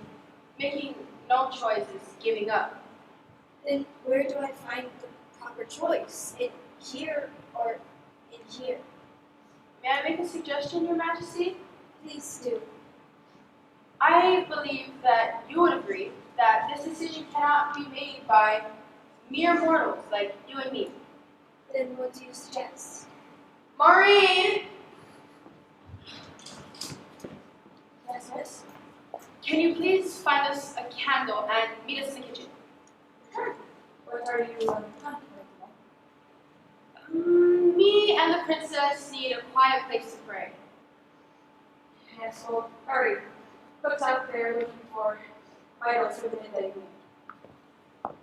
making no choice is giving up. Then where do I find the proper choice? In here or in here? May I make a suggestion, Your Majesty? Please do. I believe that you would agree that this decision cannot be made by mere mortals like you and me. Then what do you suggest? Maureen! Yes, miss? Can you please find us a candle and meet us in the kitchen? Sure. What are you contemplating? Me and the princess need a quiet place to pray. Yes, well, hurry. Cook's out there looking for vitals for the midnight meal.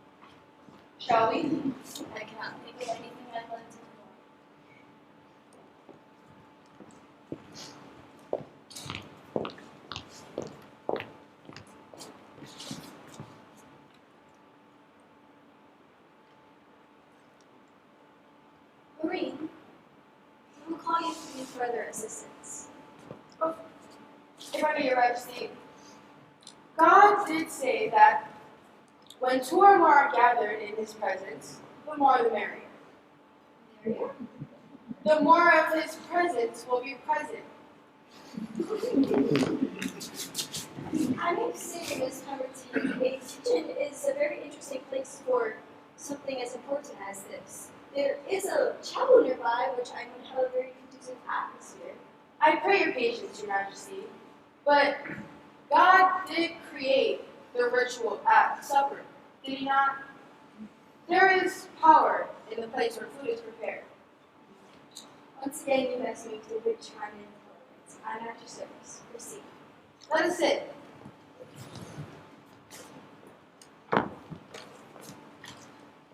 Shall we? I cannot think of anything I'd like to do more. Maureen, I will call you if you need further assistance. Oh, if I may, Your Majesty, God did say that when two or more are gathered in his presence, the more the merrier. Merrier? The more of his presence will be present. I may say, Miss Pemberton, a kitchen is a very interesting place for something as important as this. There is a chapel nearby, which I would have a very conducive atmosphere. I pray your patience, Your Majesty, but God did create the ritual at supper, did he not? There is power in the place where food is prepared. Once again, you must move to which charm and elegance. I'm at your service. Proceed. Let us sit.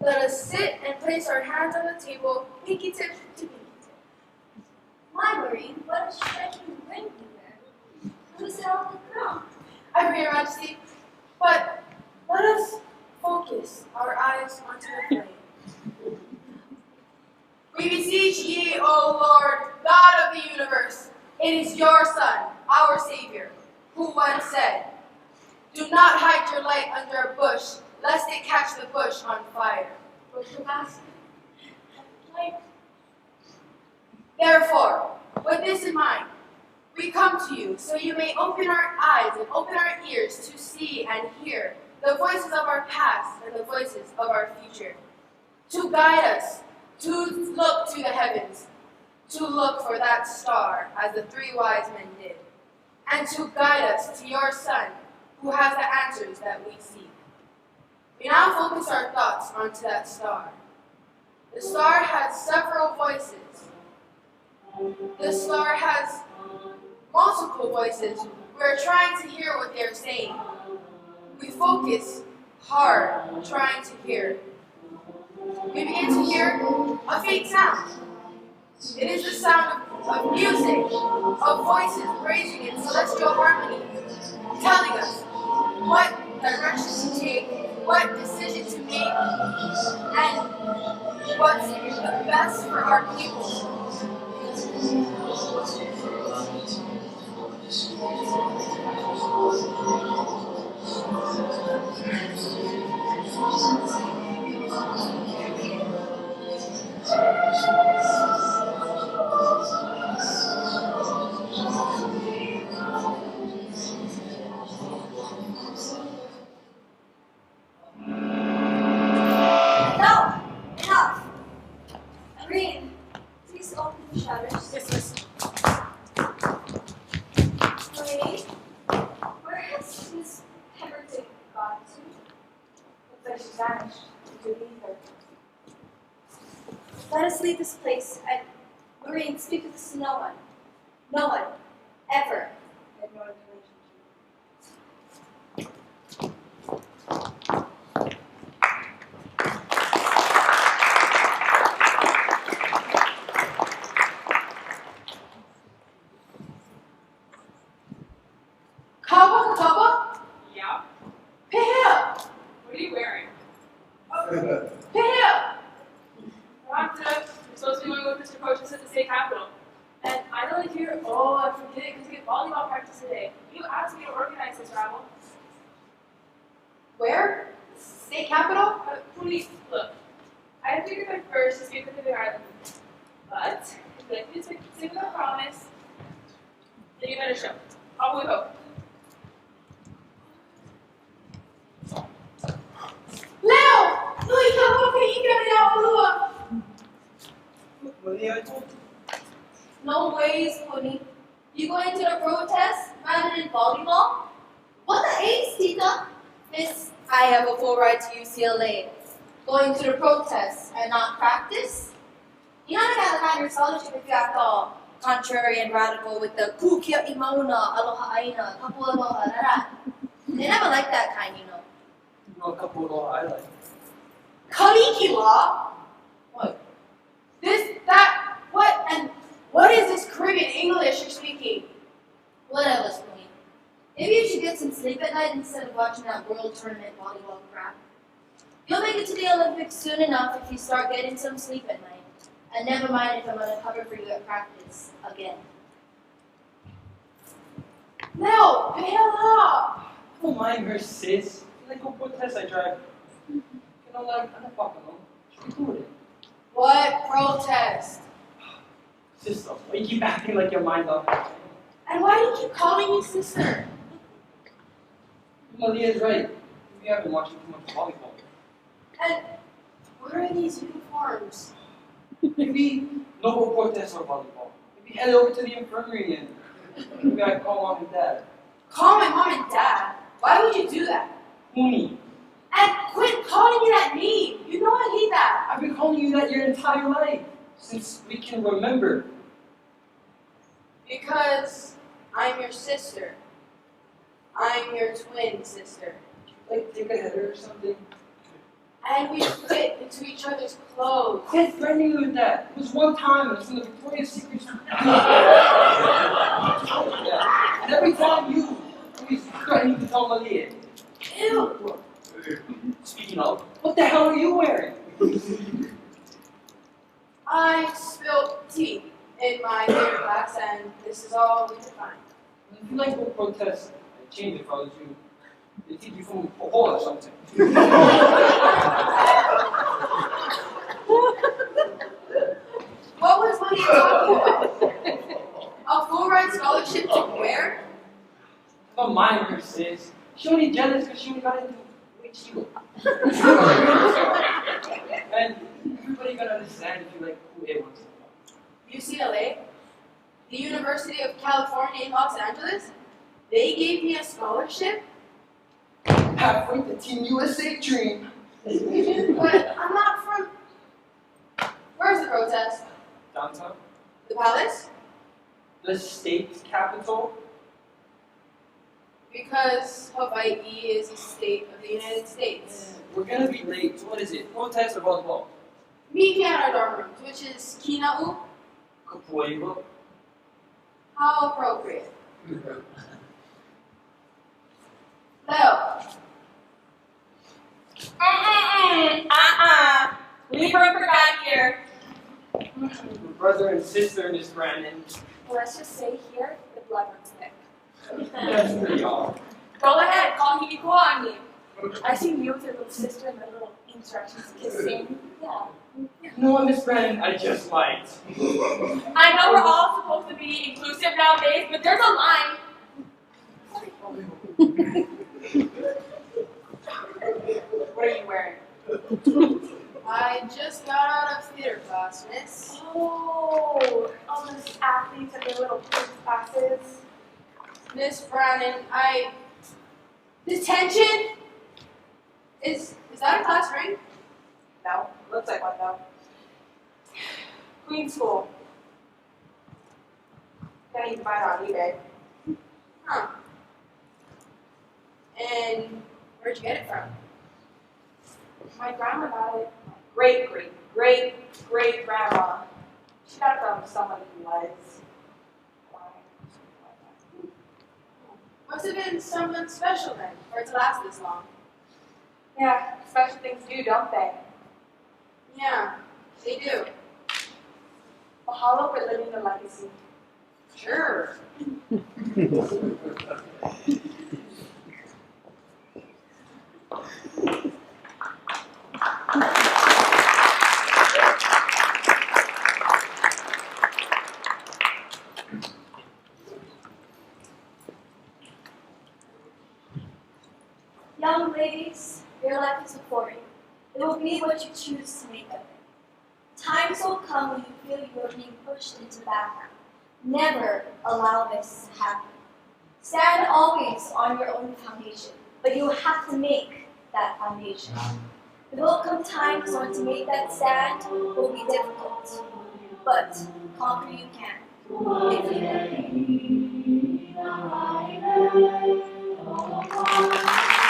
Let us sit and place our hands on the table, pinky tip to pinky tip. My Maureen, what a striking ring you wear. Who set off the crown? I pray, Your Majesty, but let us focus our eyes onto the flame. We beseech ye, O Lord, God of the universe, it is your Son, our Savior, who once said, Do not hide your light under a bush, lest it catch the bush on fire. Therefore, with this in mind, we come to you so you may open our eyes and open our ears to see and hear the voices of our past and the voices of our future, to guide us, to look to the heavens, to look for that star as the three wise men did, and to guide us to your Son, who has the answers that we seek. We now focus our thoughts onto that star. The star has several voices. The star has multiple voices. We are trying to hear what they are saying. We focus hard, trying to hear. We begin to hear a faint sound. It is the sound of music, of voices raising in celestial harmony, telling us what direction to take, what decision to make, and what's the best for our people. No! Enough! Green, please open the shutters. Yes, miss. Marie, where has Miss Pemberton gone to? Looks like she's vanished into the ether. Let us leave this place and, Maureen, speak of this to no one. No one. Ever. I had no inclination to. Kaba kaba, Yeah. pehea, What are you wearing? pehea. Wrapped up. We're supposed to be going with Mr. Coaches at the state capitol. And I only hear, oh, I forget it because we have volleyball practice today. You asked me to organize this, Ravel. Where? State capitol? Please, look. I have to get there first to speak with the Big Island. But if you like me to stick with a promise, then you better show. I'll we hope. Leo! Nui ka hoke ika rea olua. Malia, I told you. No ways, Pony. You going to the protest rather than volleyball? What the ace, Tita? Miss, I have a full ride to UCLA. Going to the protest and not practice? You're not gonna find your scholarship if you act all contrary and radical with the kukia imauna, aloha aina, kapu aloha, da They never like that kind, you know. You know a couple of law I like. Kaliki law? What? This, that, what, and what is this Caribbean English you're speaking? Whatever, Spoonie. Maybe you should get some sleep at night instead of watching that world tournament volleyball crap. You'll make it to the Olympics soon enough if you start getting some sleep at night. And never mind if I'm gonna cover for you at practice again. Leo, pehea la. Don't mind her, sis. Like go protest I drive. You know, like, I'm not fucking alone. Should we do it? What protest? Sister, why you keep acting like your mind's off? And why do you keep calling me sister? Malia's right. We have been watching too much volleyball. And what are these uniforms? Maybe no go protest or volleyball. Maybe head over to the infirmary and maybe I call mom and dad. Call my mom and dad? Why would you do that? Puni. And quit calling me that name. You know I hate that. I've been calling you that your entire life, since we can remember. Because I'm your sister. I'm your twin sister. Like, take a header or something. And we fit into each other's clothes. Quit threatening me with that. It was one time, and it was from the Victoria's Secret. Yeah. And every time you always threatening to tell Malia. Ew. Speaking of, what the hell are you wearing? I spilled tea in my theater class, and this is all we could find. If you like go protest, I'd change if I was you. They think you from Pohola or something. What was Malia talking about? A full ride scholarship to where? Don't mind her, sis. She only jealous because she only got into Hilo. And everybody gotta understand if you like Ku'e once in a while. UCLA? The University of California in Los Angeles? They gave me a scholarship? Halfway to Team USA dream. But I'm not from... Where's the protest? Downtown? The palace? The state capital? Because Hawaii is a state of the United States. We're gonna be late, so what is it? Protest or volleyball? Meet me at our dorm rooms, which is Kina'u. Kapuaiwa. How appropriate. Leo. We forgot here. We're brother and sister, Miss Brannon. Well, let's just say here, the blood runs thick. That's pretty all. Go ahead, call Hikikoa on me. I seen you with your little sister and the little insurrections kissing. Yeah. You know what, Miss Brannon? I just might. I know we're all supposed to be inclusive nowadays, but there's a line. What are you wearing? I just got out of theater class, miss. Oh, all those athletes and their little passes. Miss Brannon, I... Detention? Is that a class ring? No, looks like one though. Queen School. Can't even buy it on eBay. Huh. And where'd you get it from? My grandma got it. My great, great, great, great grandma. She got it from somebody who was. Must have been someone special then, for it to last this long. Yeah, special things do, don't they? Yeah, they do. Mahalo for living the legacy. Sure. Young ladies, your life is before you. It will be what you choose to make of it. Times will come when you feel you are being pushed into the background. Never allow this to happen. Stand always on your own foundation, but you have to make that foundation. There will come times when to make that stand will be difficult, but conquer you can, if you will.